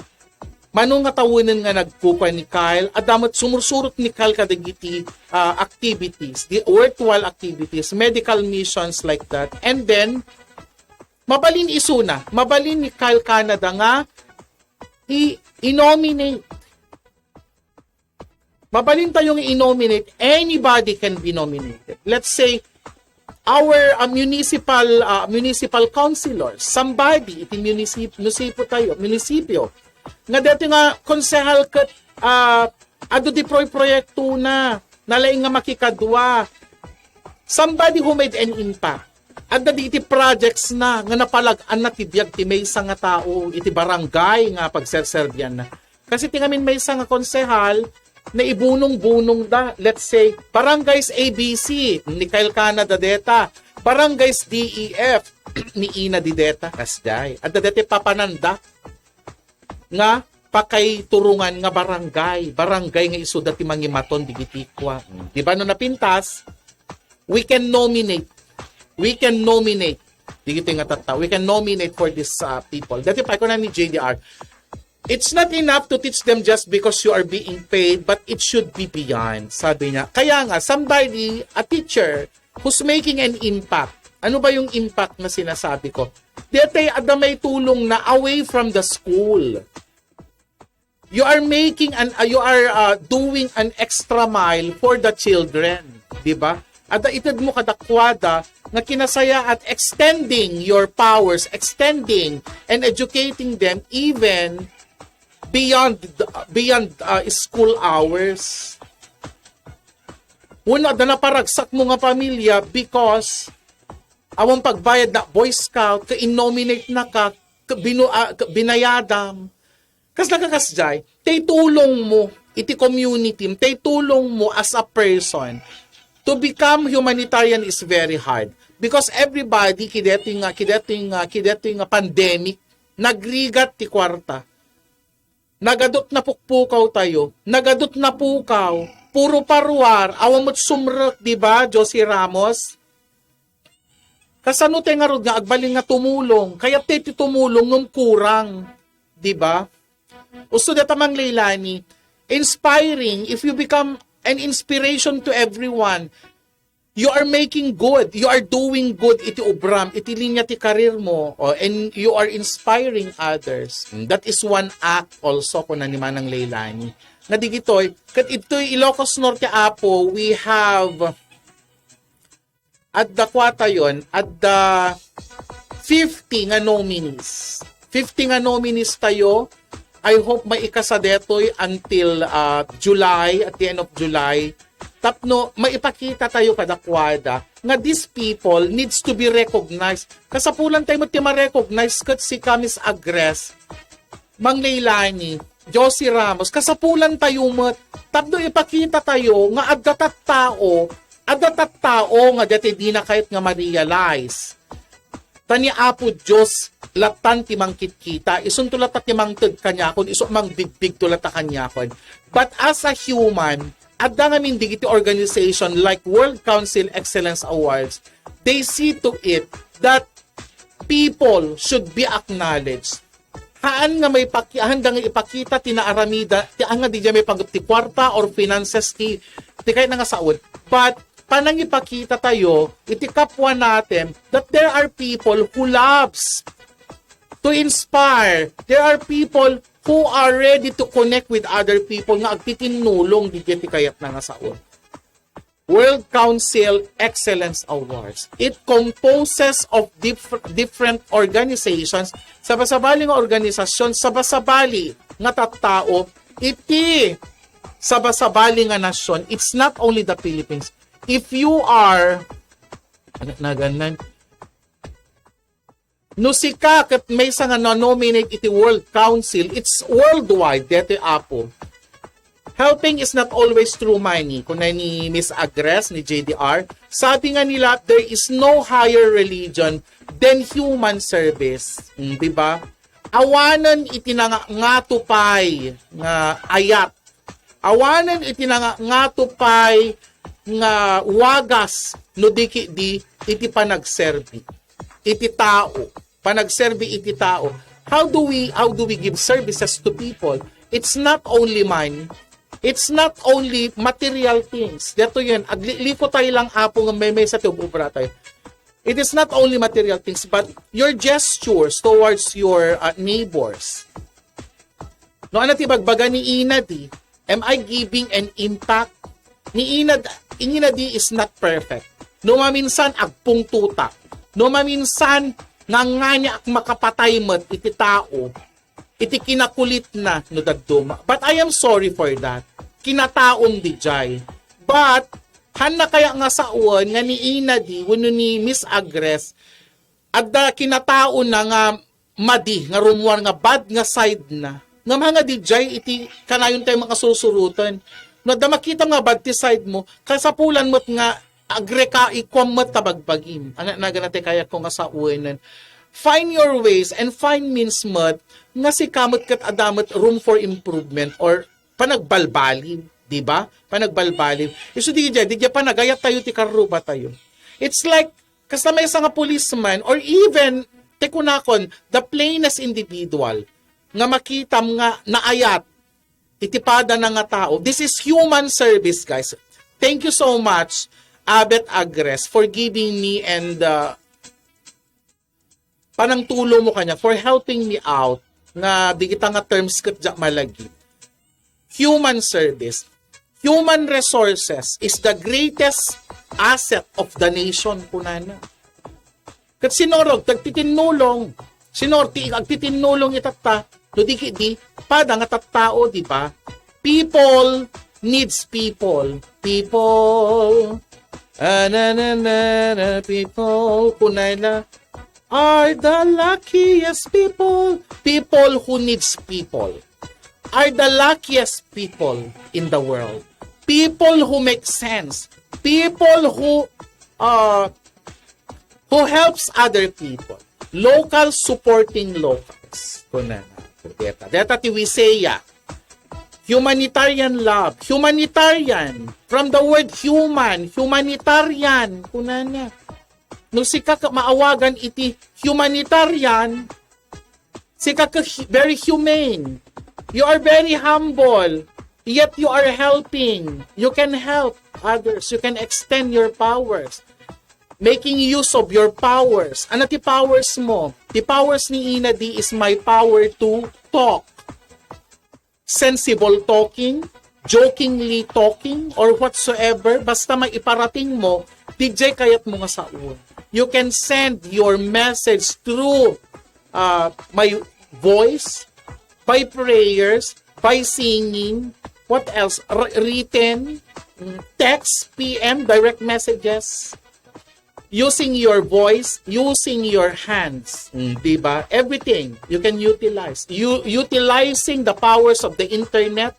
Mano nga tawenen nga nagkukua ni Kyle? Adda met sumursurot ni Kyle kadagiti, ah, activities, di worthwhile activities, medical missions like that. And then, mabalin isuna, mabalin ni Kyle Canada nga i-, i-nominate. Mabalin tayo nga i-nominate. Anybody can be nominated. Let's say, our, uh, municipal, uh, municipal councilor, somebody, iti munisip-, munisipyo tayo, munisipyo, nga dati nga konsehal ket, uh, adu di proy-proyekto na, nalaing nga makikadua. Somebody who made an impact. Adda di iti projects na nga napalag-an na ti biag ti maysa nga tao iti barangay nga pagserserbian na. Kasi ti ngamin maysa nga konsehal, naibunong-bunong da, let's say, Barangays A B C, ni Kyle Canada deta, Barangays D E F, ni Ina di deta, kasdiay. Adda deti papananda nga pakaiturungan nga barangay, barangay nga isuda ti mangimaton digiti kua. Di ba no napintas? We can nominate. We can nominate. Dagitoy nga tattao. We can nominate for these uh, people. Dati pa, kuna ni J D R, it's not enough to teach them just because you are being paid, but it should be beyond, sabi niya. Kaya nga, somebody, a teacher, who's making an impact. Ano ba yung impact na sinasabi ko? Dati, adda maitulong na away from the school. You are making an uh, you are uh, doing an extra mile for the children, di ba? Adda ited mo kadakwada nga kinasaya at extending your powers, extending and educating them even beyond the- beyond uh, school hours. Una, adda naparagsak mo nga pamilya because awan pagbayad na Boy Scout, ka nominate na ka, ka binu, ah, ka binayadam. Kas nakakasjay, tay tulong mo iti community, tay tulong mo as a person to become humanitarian is very hard. Because everybody, kideti nga, kideti nga, kideti nga pandemic, nagrigat ti kwarta. Nagadot na pukpukaw tayo. Nagadot na pukaw. Puro paruar. Awan mo't sumrek, di ba, Josie Ramos? Kasano tayo ngarud nga agbalin nga tumulong? Kayat tayo ti tumulong ngem kurang. Di ba? Usto deta Mang Leilani, inspiring, if you become an inspiration to everyone, you are making good, you are doing good iti obram, iti linya ti karir mo, o, and you are inspiring others. That is one act also, kuna ni Manang Leilani. Nga digitoy, ket itoy Ilocos Norte, Apo, we have, adda kuatayon, adda fifty nga nominees. Fifty nga nominees tayo. I hope maikasa detoy until uh, July, at the end of July. Tapno maipakita tayo kadakwada nga these people needs to be recognized. Kasapulan tayo met ti ma-recognize ket sika, Miss Agres, Mang Leilani, Josie Ramos, kasapulan tayo met tapno ipakita tayo nga adda tattao, adda tattao nga dati dina kayat nga ma-realize. Ta ni Apo Dios latan ti mangkitkita, isunto lata ti mangted kaniakon, isu mangbigbigto lata kaniakon. But as a human, adda ngamin digiti organization like World Council Excellence Awards, they see to it that people should be acknowledged. Haan nga maipaki-, haan da nga ipakita ti naaramida, ti anga di dya maipanggep ti kuarta or finances ti, ti kayat na nga saod. But, panangipakita tayo, iti kapwa natin, that there are people who loves to inspire. There are people who are ready to connect with other people nga agtitinnulong di dya ti kayat na nga saod. World Council Excellence Awards. It composes of diff- different organizations, sabasabali nga organisasyon, sabasabali nga tattao, iti sabasabali nga nasyon. It's not only the Philippines. If you are, ano na ganan? No sika ket maysa nga na-nominate iti World Council, it's worldwide, detoy Apo. Helping is not always through money. Kuna ni Miss Agres, ni J D R, sabi nga nila, there is no higher religion than human service. Hmm, di ba? Awanen iti nanga-, ngato pay nga ayat. Awanen iti nanga-, ngato pay nga wagas no di ketdi iti panagserbi iti tao, panagserbi iti tao. How do we, how do we give services to people? It's not only money. It's not only material things. Detoy, aglikliko tayo lang, Apo, nga maymaysa ti ub-ubra tayo. It is not only material things, but your gestures towards your uh, neighbors. No, ano ti bagbaga ni Ina di? Am I giving an impact? Ni Ina, Ina di is not perfect. No maminsan, agpungtuta. No maminsan, nganganiak makapatay met iti tao, iti kinakulitna no dadduma. But I am sorry for that. Kinataon di jay. But, hanna kaya nga sawen nga ni Ina di, wenno ni Miss Agres, adda kinataon na nga madi nga rummuar nga bad nga side na. Nga mga di jay iti kanayon tayo makasusurutan. No, adda makita nga bad ti side mo, kasapulan met nga agreka ikuam met ta bagbagim. Anak na ganate kayat ko nga sawen. Find your ways and find means met nga sika met ket adda met room for improvement or panagbalbaliw. Di ba? Panagbalbaliw. Isu di dyan, di dyan panagayat tayo, ti karruba tayo. It's like, kasta maysa nga policeman, or even, ti kunakon, the plainest individual, nga makitam nga naayat, iti pada na nga tao. This is human service, guys. Thank you so much, Abet Agres, for giving me and uh, panangtulo mo kanya, for helping me out nga digita nga terms ket diak malagip. Human service. Human resources is the greatest asset of the nation, kunana. Ket sinurog, tagtitinnulong. Sinurti, agtitinnulong itatta. No di, di, pada nga tattao, di ba? People needs people. People. Ah, na, na, na, na, people. Kunay na. Are the luckiest people. People who needs people. Are the luckiest people in the world. People who make sense. People who uh, who helps other people. Local supporting locals. Kunana. Deta. Deta ti Wisea. Humanitarian love. Humanitarian. From the word human, humanitarian. Kunana. No sika ka maawagan iti humanitarian, sika ka hu-, very humane. You are very humble. Yet you are helping. You can help others. You can extend your powers. Making use of your powers. Ano ti powers mo? Ti powers ni Ina D is my power to talk. Sensible talking, jokingly talking, or whatsoever, basta maiparating mo, di jay kayat mo nga saon. You can send your message through uh, my voice, by prayers, by singing, what else? R- written, mm, text, P M, direct messages. Using your voice, using your hands, mm, di ba? Everything you can utilize. You utilizing the powers of the internet,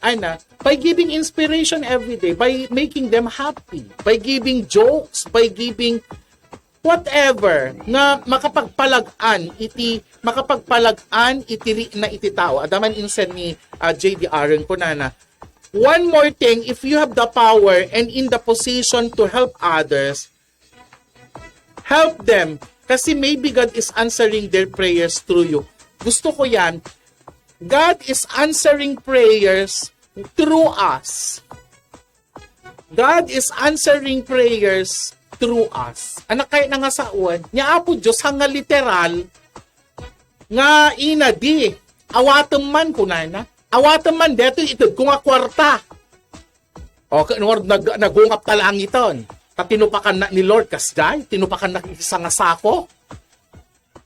ana, by giving inspiration every day, by making them happy, by giving jokes, by giving whatever nga makapagpalag-an iti makapagpalag-an iti ri-, na iti tao. Adaman insen ni uh, J D Aaron kunana, one more thing, if you have the power and in the position to help others, help them. Kasi maybe God is answering their prayers through you. Gusto ko yan. God is answering prayers through us. God is answering prayers through us. Anak kay na nga saon, nya Apo Diyos, hanga literal, nga ina di, awatem man, kunana. Awatem man, detoy ited ko nga kwarta. O, kanwar nag, nagungap ta langiton. Ta tinupakan na ni Lord, kasjay, tinupakan na iti sangasako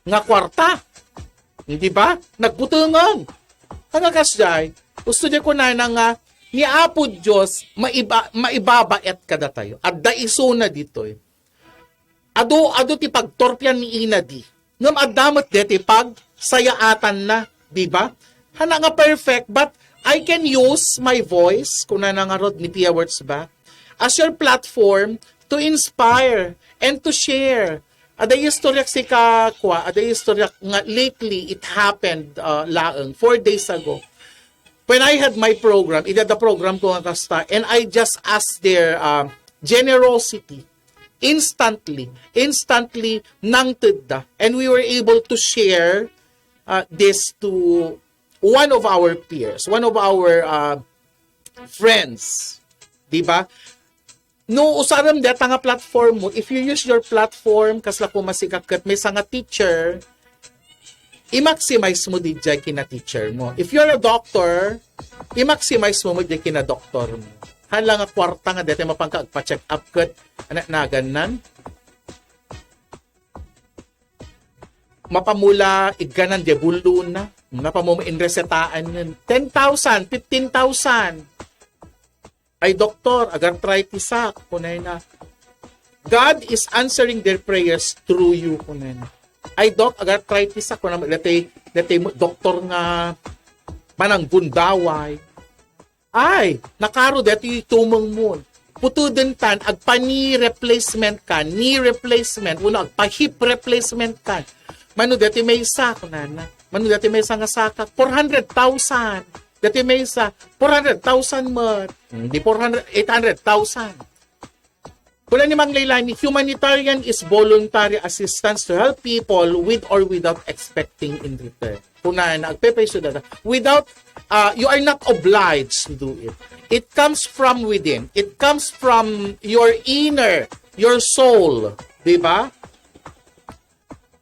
nga kwarta. Di ba? Nagbutengen. Hanga kasjay, gusto di kunana nga, ni Apo Dios, maiba, maibabaet kadatayo. Adda isuna ditoy. Adu, adu ti pagturpian ni ina di. Ngem adda met deti pagsayaatanna, di ba? Hana nga perfect, but I can use my voice, kunana ngarud ni Pia Wurtzbach, as your platform to inspire and to share. Ada istoryak sika, kua, ada istoryak nga lately it happened uh, laeng, four days ago. When I had my program, ida da program ko nga kasta, and I just asked their uh, generosity. Instantly, instantly, nangted da. And we were able to share uh, this to one of our peers, one of our uh, friends. Di ba? No, usarem deta nga platform mo. If you use your platform, kasla ko masikat ket maysa nga teacher, i-maximize mo di jay kina teacher mo. If you're a doctor, i-maximize mo mo di kina doktor mo. Hala nga kwarta nga deta mapangka agpa-check up ket anak nagannan. Mapamula igganan di buluna. Mapamuma inresetaan nun. Ten thousand, fifteen thousand. Ay, doktor, agartritis ak, kunay na. God is answering their prayers through you, kunay na. Ay, dok, agartritis ak, kunay na. Letay, letay mo, doktor nga mananggundaway. Ay, nakaro deti tumeng mo. Putuden tan, agpa knee replacement kan, knee replacement, uno agpa hip replacement kan. Mano deti maysa, kunana. Mano deti maysa nga sakak, four hundred thousand. Dati maysa, four hundred thousand met. Hmm, di four hundred, eight hundred thousand. Kuna ni Mang Leilani, humanitarian is voluntary assistance to help people with or without expecting in return. Kunana, agpepeso data. Without, uh, you are not obliged to do it. It comes from within. It comes from your inner, your soul. Di ba?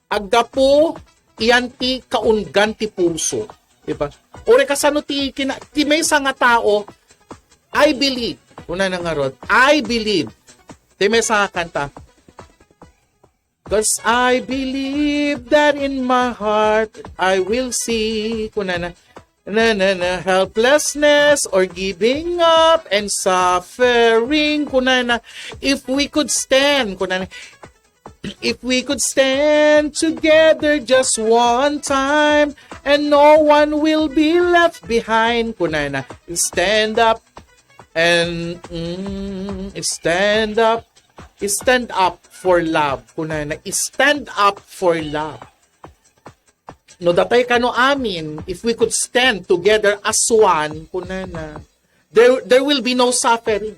Aggapu iyan ti kaunggan ti puso. Di ba? Uray kasano ti kina-, ti maysa nga tao, "I believe." Kunana ngarud, "I believe." Ti maysa nga kanta, "'Cause I believe that in my heart I will see." Kunana, na, na, na, "Helplessness or giving up and suffering." Kunana, "If we could stand," kunana, "if we could stand together just one time, and no one will be left behind." Kunana, "Stand up and, mm, stand up, stand up for love." Kunana, "Stand up for love." No datay kano amin, if we could stand together as one, kunana, there, there will be no suffering.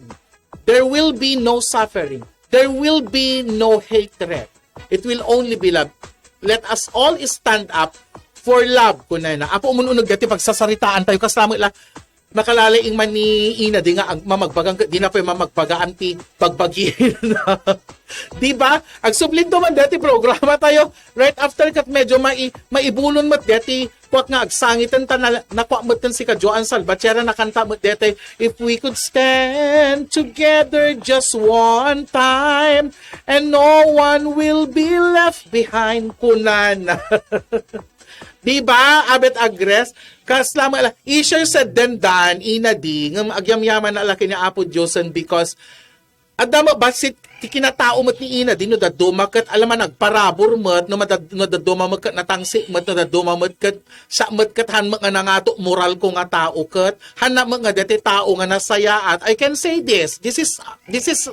There will be no suffering. There will be no hatred. It will only be love. Let us all stand up for love, kunana. Apo, umun-uneg dati pagsasaritaan tayo, kas lamang la, nakalalaing man ni Ina, di nga ag-, mamagbagan, di na pay mamagbagaan ti bagbagi. Di ba? Agsublinto man dati programa tayo. Right after kat medyo mai-, maibulon met dati, kuak nga agsangiten ta na-, nakuak met ten si ka Joan Salvatierra, nakanta met dati, "If we could stand together just one time, and no one will be left behind," kunana. Di ba? Abet agres. Kas lamang la, easier said than done, Ina di, ngem agyamyaman na la ken ni Apo Dios, and because adda met bassit ti kinatao met ni Ina di, no dadduma ket alam a nagparabur met, no madad-, no dadduma met ket natangsit met, no dadduma met ket siak met ket han met nga nangato moral ko nga tao ket han na met nga deti tao nga nasayaat. I can say this. This is, this is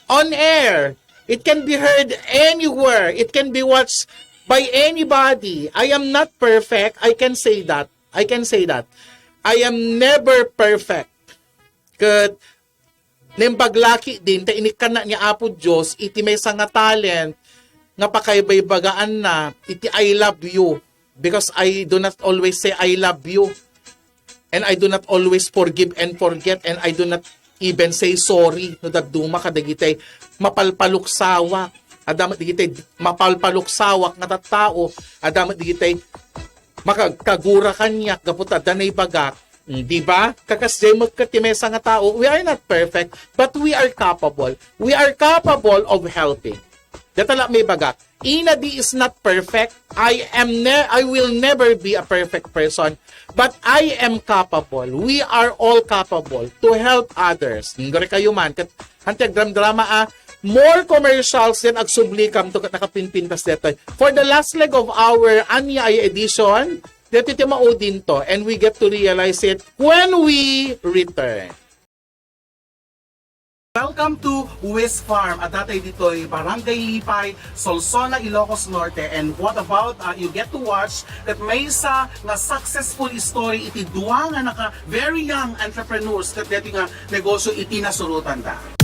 on air. It can be heard anywhere. It can be watched by anybody. I am not perfect. I can say that. I can say that. I am never perfect. Ket naimbag la ketdin ta inikkannak ni Apo Dios iti maysa nga talent nga pakaibaybagaanna iti "I love you." Because I do not always say, "I love you." And I do not always forgive and forget, and I do not even say sorry no dadduma kadagitay mapalpaluksawak. Adda met dagitay mapalpaluksawak nga tattao, adda met dagitay makagkagura kaniak gapu ta adda naibagak. Mm, di ba? Kakasdiay met ket ti maysa nga tao, we are not perfect, but we are capable. We are capable of helping. Dayta la maibagak. Ina di is not perfect. I am ne-, I will never be a perfect person, but I am capable. We are all capable to help others. Ngari kayo man, ket han ti agdramdrama a more commercials, then agsublikam to ket nakapinpintas detoy. For the last leg of our Ania Aya edition, deti ti maudin to, and we get to realize it when we return. Welcome to Wis Farm. Adda tayo ditoy Barangay Lipay, Solsona, Ilocos Norte. And what about, uh, you get to watch ket maysa nga successful story iti dua nga naka very young entrepreneurs ket deti nga negosyo iti nasurotanda.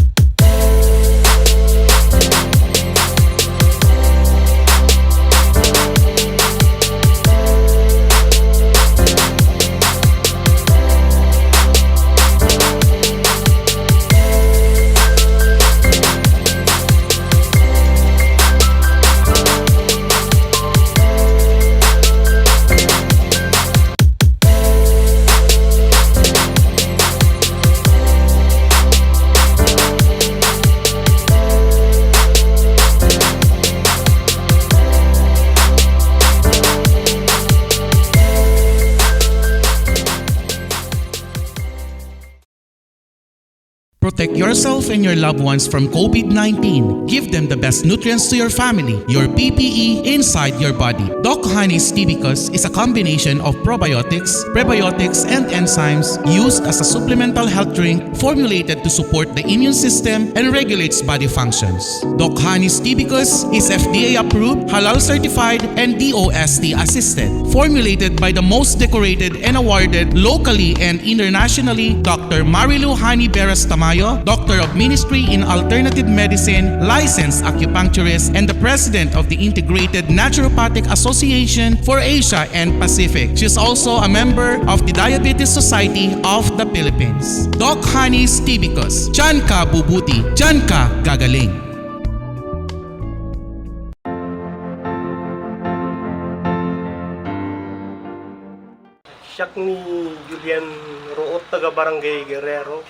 Protect yourself and your loved ones from COVID nineteen. Give them the best nutrients to your family, your P P E inside your body. Doc Honey's Tibicus is a combination of probiotics, prebiotics, and enzymes used as a supplemental health drink formulated to support the immune system and regulates body functions. Doc Honey's Tibicus is F D A approved, halal certified, and D O S T assisted. Formulated by the most decorated and awarded locally and internationally, Doctor Marilu Honey Beras Tamayo, Doctor of Ministry in Alternative Medicine, licensed acupuncturist, and the President of the Integrated Naturopathic Association for Asia and Pacific. She's also a member of the Diabetes Society of the Philippines. Doc Honey's Tibicus, diyan ka bubuti, diyan ka gagaling. Siak ni Julian Root, taga Barangay Guerrero.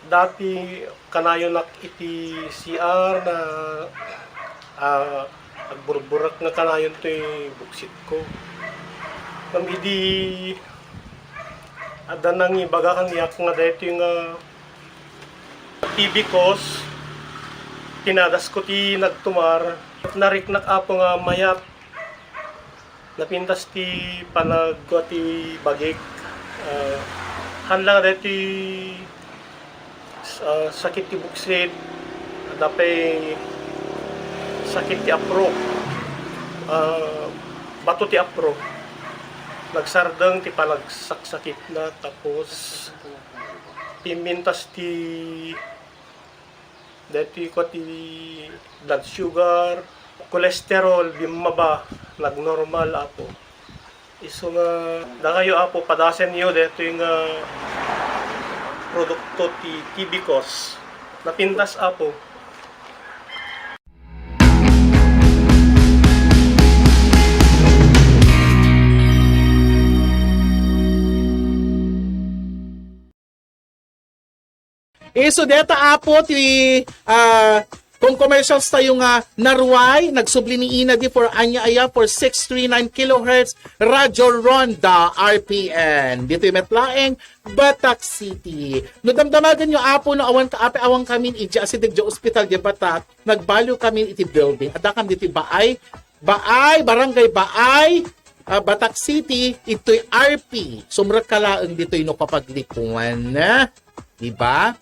Dati kanayonak iti C R na, ah, agburburek nga kanayon toy buksitko. Ngem idi adda nangibaga kaniak nga daytoy nga Tibicus, pinadasko ti nagtumar. Nariknak, Apo, nga mayat. Napintas ti panagkua ti bagik. Ah, haan la nga daytoy, ah, sakit ti buksit, adda pay sakit ti apro. Ah, bato ti apro. Nagsardeng ti panagsaksakitna, tapos pimintas ti daytoy kua ti blood sugar, cholesterol, bimmaba, nagnormal, Apo. Isu nga, dakayo, Apo, padasenyo daytoy nga produkto ti Tibicus. Napintas, Apo. Isu deta, Apo, ti, ah, kung commercials tayo nga naruay, nagsubli ni Ina di for ania aya for six three nine kilohertz, Radyo Ronda R P N. Ditoy met laeng, Batac City. No damdamagan nyo, Apo, no awan ka, ape, awan kami, idiay asideg, idiay ospital, idiay Batac, nagbaliw kami iti building. Adda kami ditoy Baay, Baay, Barangay Baay, ah, Batac City, itoy R P. Sumrekka laeng ditoy no kapaglikuan. Di ba?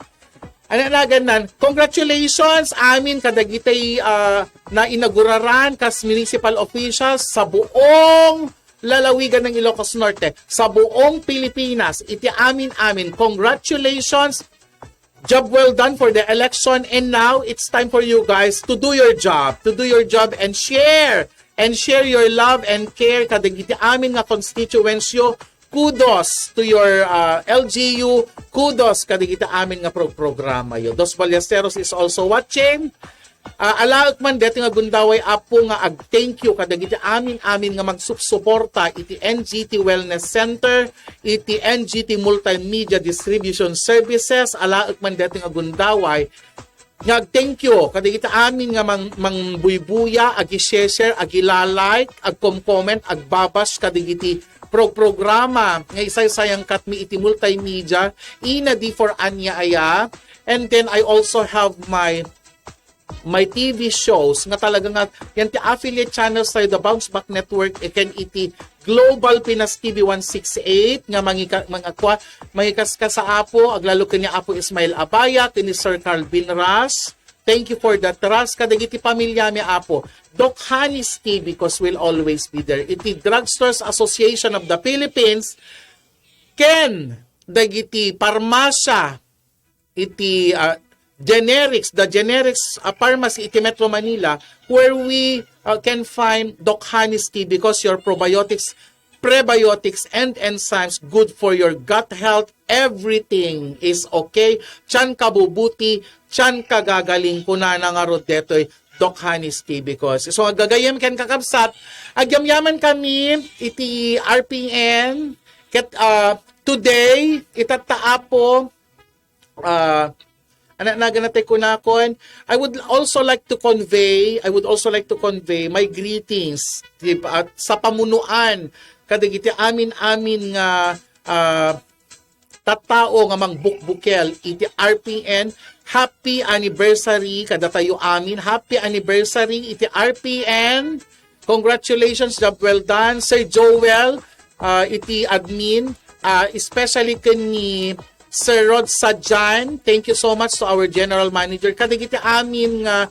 Ano nagannan? Congratulations amin kadagitay, ah, na inaguraran kas municipal officials sa buong lalawigan ng Ilocos Norte, sa buong Pilipinas. Iti amin-amin. Congratulations. Job well done for the election, and now it's time for you guys to do your job, to do your job and share, and share your love and care kadagiti amin nga constituents yo. Kudos to your, uh, L G U. Kudos kadagiti amin nga pro-, programa yo. Dos Ballesteros is also watching. Ah, alaek man deti nga gundaway, Apo, nga ag-thank you kadagiti amin-amin nga magsupsuporta iti N G T Wellness Center, iti N G T Multimedia Distribution Services, alaek man deti nga gundaway nga ag-thank you kadagiti amin nga mang-, mangbuybuya, agi-share-share, agi-la-like, agkom-comment, agbabash kadagiti pro-, programa nga isaysayangkatmi iti multimedia, Ina di for ania aya. And then I also have my my T V shows nga talaga nga yan ti affiliate channels tayo, the Bounce Back Network, e ken iti Global Pinas T V one six eight nga mangika-, mangakwa-, mangikaskasa Apo, aglalo ken ni Apo Ismail Abaya, ken ni Sir Carl Binras. Thank you for the trust. Kadagiti pamilyami, Apo. Doc Honey's T V, because will always be there. Iti Drugstores Association of the Philippines, ken dagiti parmasya, iti, ah, generics, the generics, ah, pharmacy iti Metro Manila, where we, ah, can find Doc Honey's Tea because your probiotics, prebiotics, and enzymes good for your gut health, everything is okay. Tiyan kabubuti, tiyan kagagaling, kunana ngarud detoy Doc Honey's Tea because. So, gagayem ken kakabsat, agyamyaman kami iti R P N, ket, ah, today, itatta Apo, ah, anak na ganatay kunakon. I would also like to convey, I would also like to convey my greetings, di ba, at sa pamunuan, kadagiti amin-amin nga, ah, tattao nga mangbukbukel iti R P N. Happy anniversary kadatayo amin. Happy anniversary iti R P N. Congratulations, job well done. Sir Joel, ah, iti admin, ah, especially ken ni Sir Rod Sajan. Thank you so much to our general manager. Kadagiti amin nga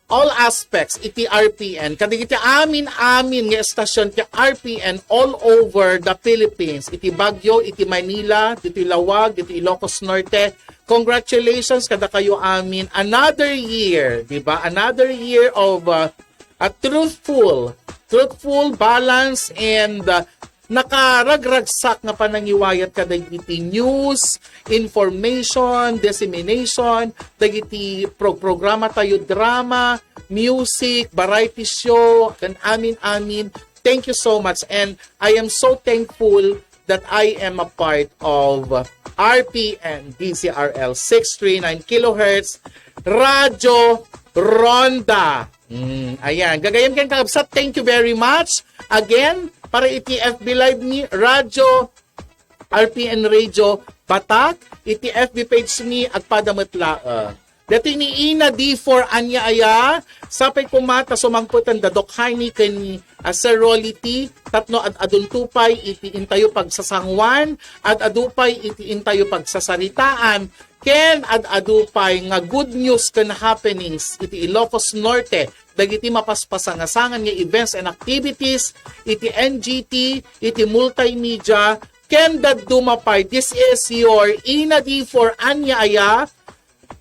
all aspects iti R P N, kadagiti amin-amin nga estasyon ti R P N all over the Philippines, iti Baguio, iti Manila, ditoy Laoag, ditoy Ilocos Norte. Congratulations kadakayo amin. Another year, di ba? Another year of, uh, a truthful, truthful, balance, and, uh, nakaragragsak nga panangiwayat kadagiti news, information, dissemination, dagiti pro-, programa tayo, drama, music, variety show, ken amin-amin. Thank you so much, and I am so thankful that I am a part of R P N D Z R L six three nine kilohertz Radyo Ronda. Mm, ayan. Gagayem ken kakabsat, thank you very much. Again, para iti F B Live mi, Radyo, R P N Radio Batak, iti F B page mi, agpada met laeng. Dati ni Ina D for Ania Aya, sapay koma ta sumangpeten da Doc Heini ken, ah, Sir Rolly T, tapno ad-adunto pay iti intayo pagsasanguan, ad-adu pay iti intayo pagsasaritaan, ken ad-adu pay nga good news ken happenings iti Ilocos Norte, dagiti mapaspasangasangan nga events and activities iti N G T, iti multimedia, ken dadduma pay. This is your Ina D for Ania Aya.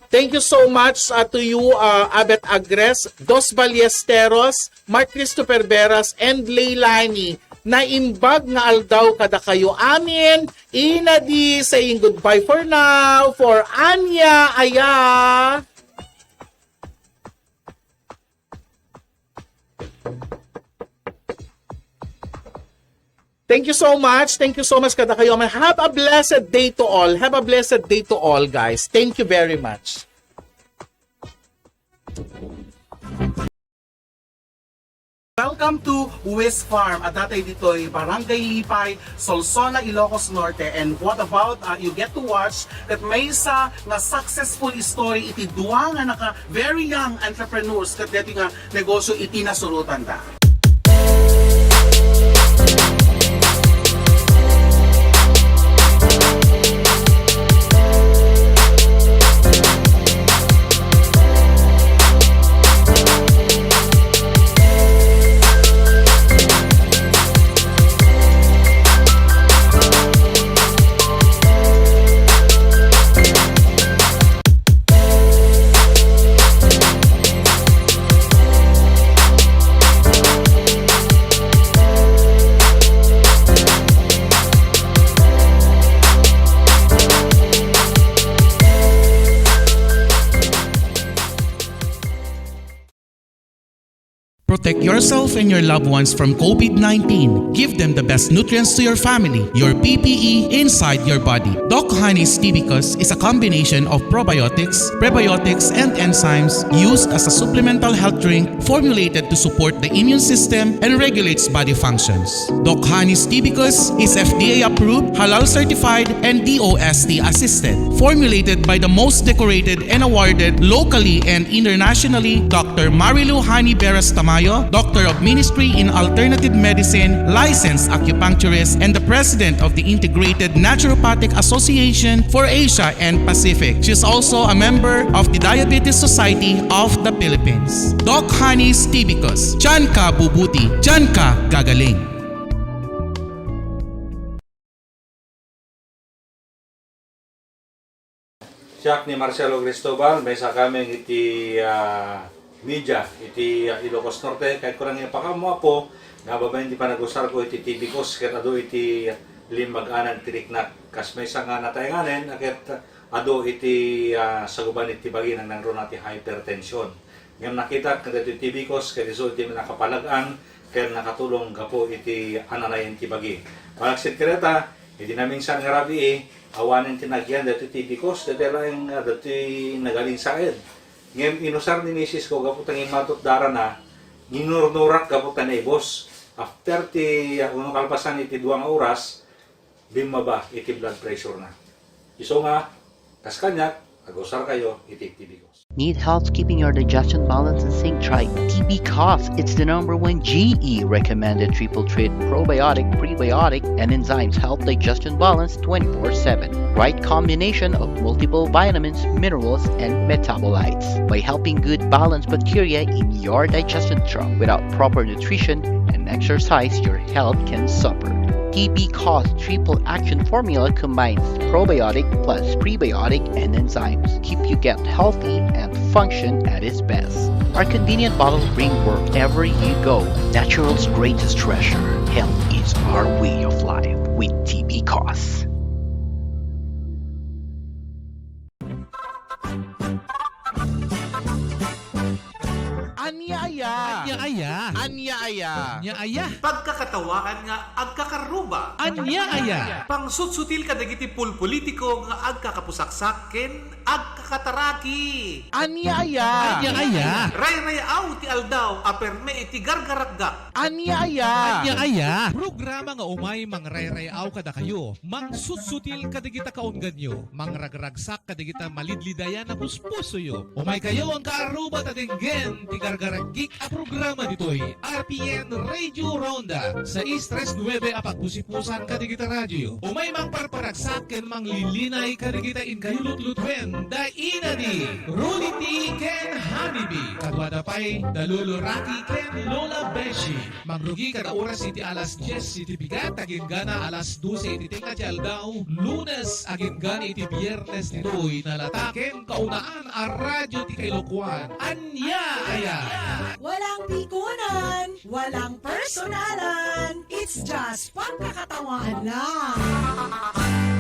Thank you so much, uh, to you, uh, Abet Agres, Dos Ballesteros, Mark Christopher Veras, and Leilani. Naimbag nga aldaw kadakayo amin. Ina D saying goodbye for now for Ania Aya. Thank you so much. Thank you so much kadakayo. Have a blessed day to all. Have a blessed day to all, guys. Thank you very much. Welcome to Wis Farm. Adda tayo ditoy Barangay Lipay, Solsona, Ilocos Norte. And what about, uh, you get to watch ket maysa nga successful story iti dua nga naka very young entrepreneurs ket deti nga negosyo iti nasurotanda. Protect yourself and your loved ones from COVID nineteen. Give them the best nutrients to your family, your P P E, inside your body. Doc Honey's Tibicus is a combination of probiotics, prebiotics, and enzymes used as a supplemental health drink formulated to support the immune system and regulates body functions. Doc Honey's Tibicus is F D A approved, halal certified, and D O S T assisted. Formulated by the most decorated and awarded locally and internationally, Doctor Marilu Honey Beras Tamayo, Doctor of Ministry in Alternative Medicine, licensed acupuncturist, and the President of the Integrated Naturopathic Association for Asia and Pacific. She is also a member of the Diabetes Society of the Philippines. Doc Honey's Tibicus, diyan ka bubuti, diyan ka gagaling. Siak ni Marcelo Cristobal, maysa kami iti, ah, media iti, ah, Ilocos Norte. Kayatko lang ipakaammo, Apo, nga babaen ti panagusarko iti Tibicus ket adu iti limbag-anan ti riknak. Kas maysa nga nataenganen a ket adu iti, ah, saguban iti bagi, nangruna ti hypertension. Ngem nakitak nga daytoy Tibicus ket isu ti nakapalag-ang ken nakatulong gapu iti ananayen ti bagi. Malaksid kadata, iti naminsan nga rabii, awanen ti nagyan daytoy Tibicus, daytoy laeng, ah, daytoy nagalinsaed. Ngem inusar ni misis ko gapu ta ngimmatot darana, nginurnurak gapu ta naibus. After ti, ah, uno kalpasan iti dua nga oras, bimmaba iti blood pressure na. Isu nga, kas kaniak, agusarkayo iti T B Cos. Need help keeping your digestion balance and sync? Try T B Cos. It's the number one G E recommended triple treat probiotic, prebiotic, and enzymes help digestion balance twenty-four seven. Right combination of multiple vitamins, minerals, and metabolites by helping good balance bacteria in your digestion tract. Without proper nutrition and exercise, your health can suffer. T B Cos triple action formula combines probiotic plus prebiotic and enzymes. Keep your gut healthy and function at its best. Our convenient bottle bring wherever you go. Natural's greatest treasure. Health is our way of life with T B Cos. Ania aya? Ania aya? Ania aya? Ania aya? Pagkakatawaan nga agkakaruba. Ania aya? Pangsutsutil kadagiti pulpolitiko nga agkakapusaksak ken agkakataraki. Ania aya? Ania aya? Rayrayaw ti aldaw a perme iti gargaragak. Ania aya? Ania aya? Programa nga umay mangrayrayaaw kadakayo, mangsutsutil kadagita kaungganyo, mangragragsak kadagita malidlidayan a puspusoyo. Umaykayo, angka aruba, ta denggen ti gargaragik a programa ditoy R P N Radio Ronda, sais tres nuebe a pagpusipusan kadagita radioyo. Umay mangparparagsak ken manglilinay kadagita inkayo lutlutuen da Ina D, Rudy T ken Honey B. Kaduada pay da Lolo Rocky ken Lola Beshi. Mangrugi kada oras iti alas dies iti bigat, agingga alas dose iti tengnga ti aldaw, Lunes agingga iti Biernes ditoy nalata ken kaunaan a radio ti kailokuan. Ania aya? Walang pikunan, walang personalan. It's just pagkakatawaan lang.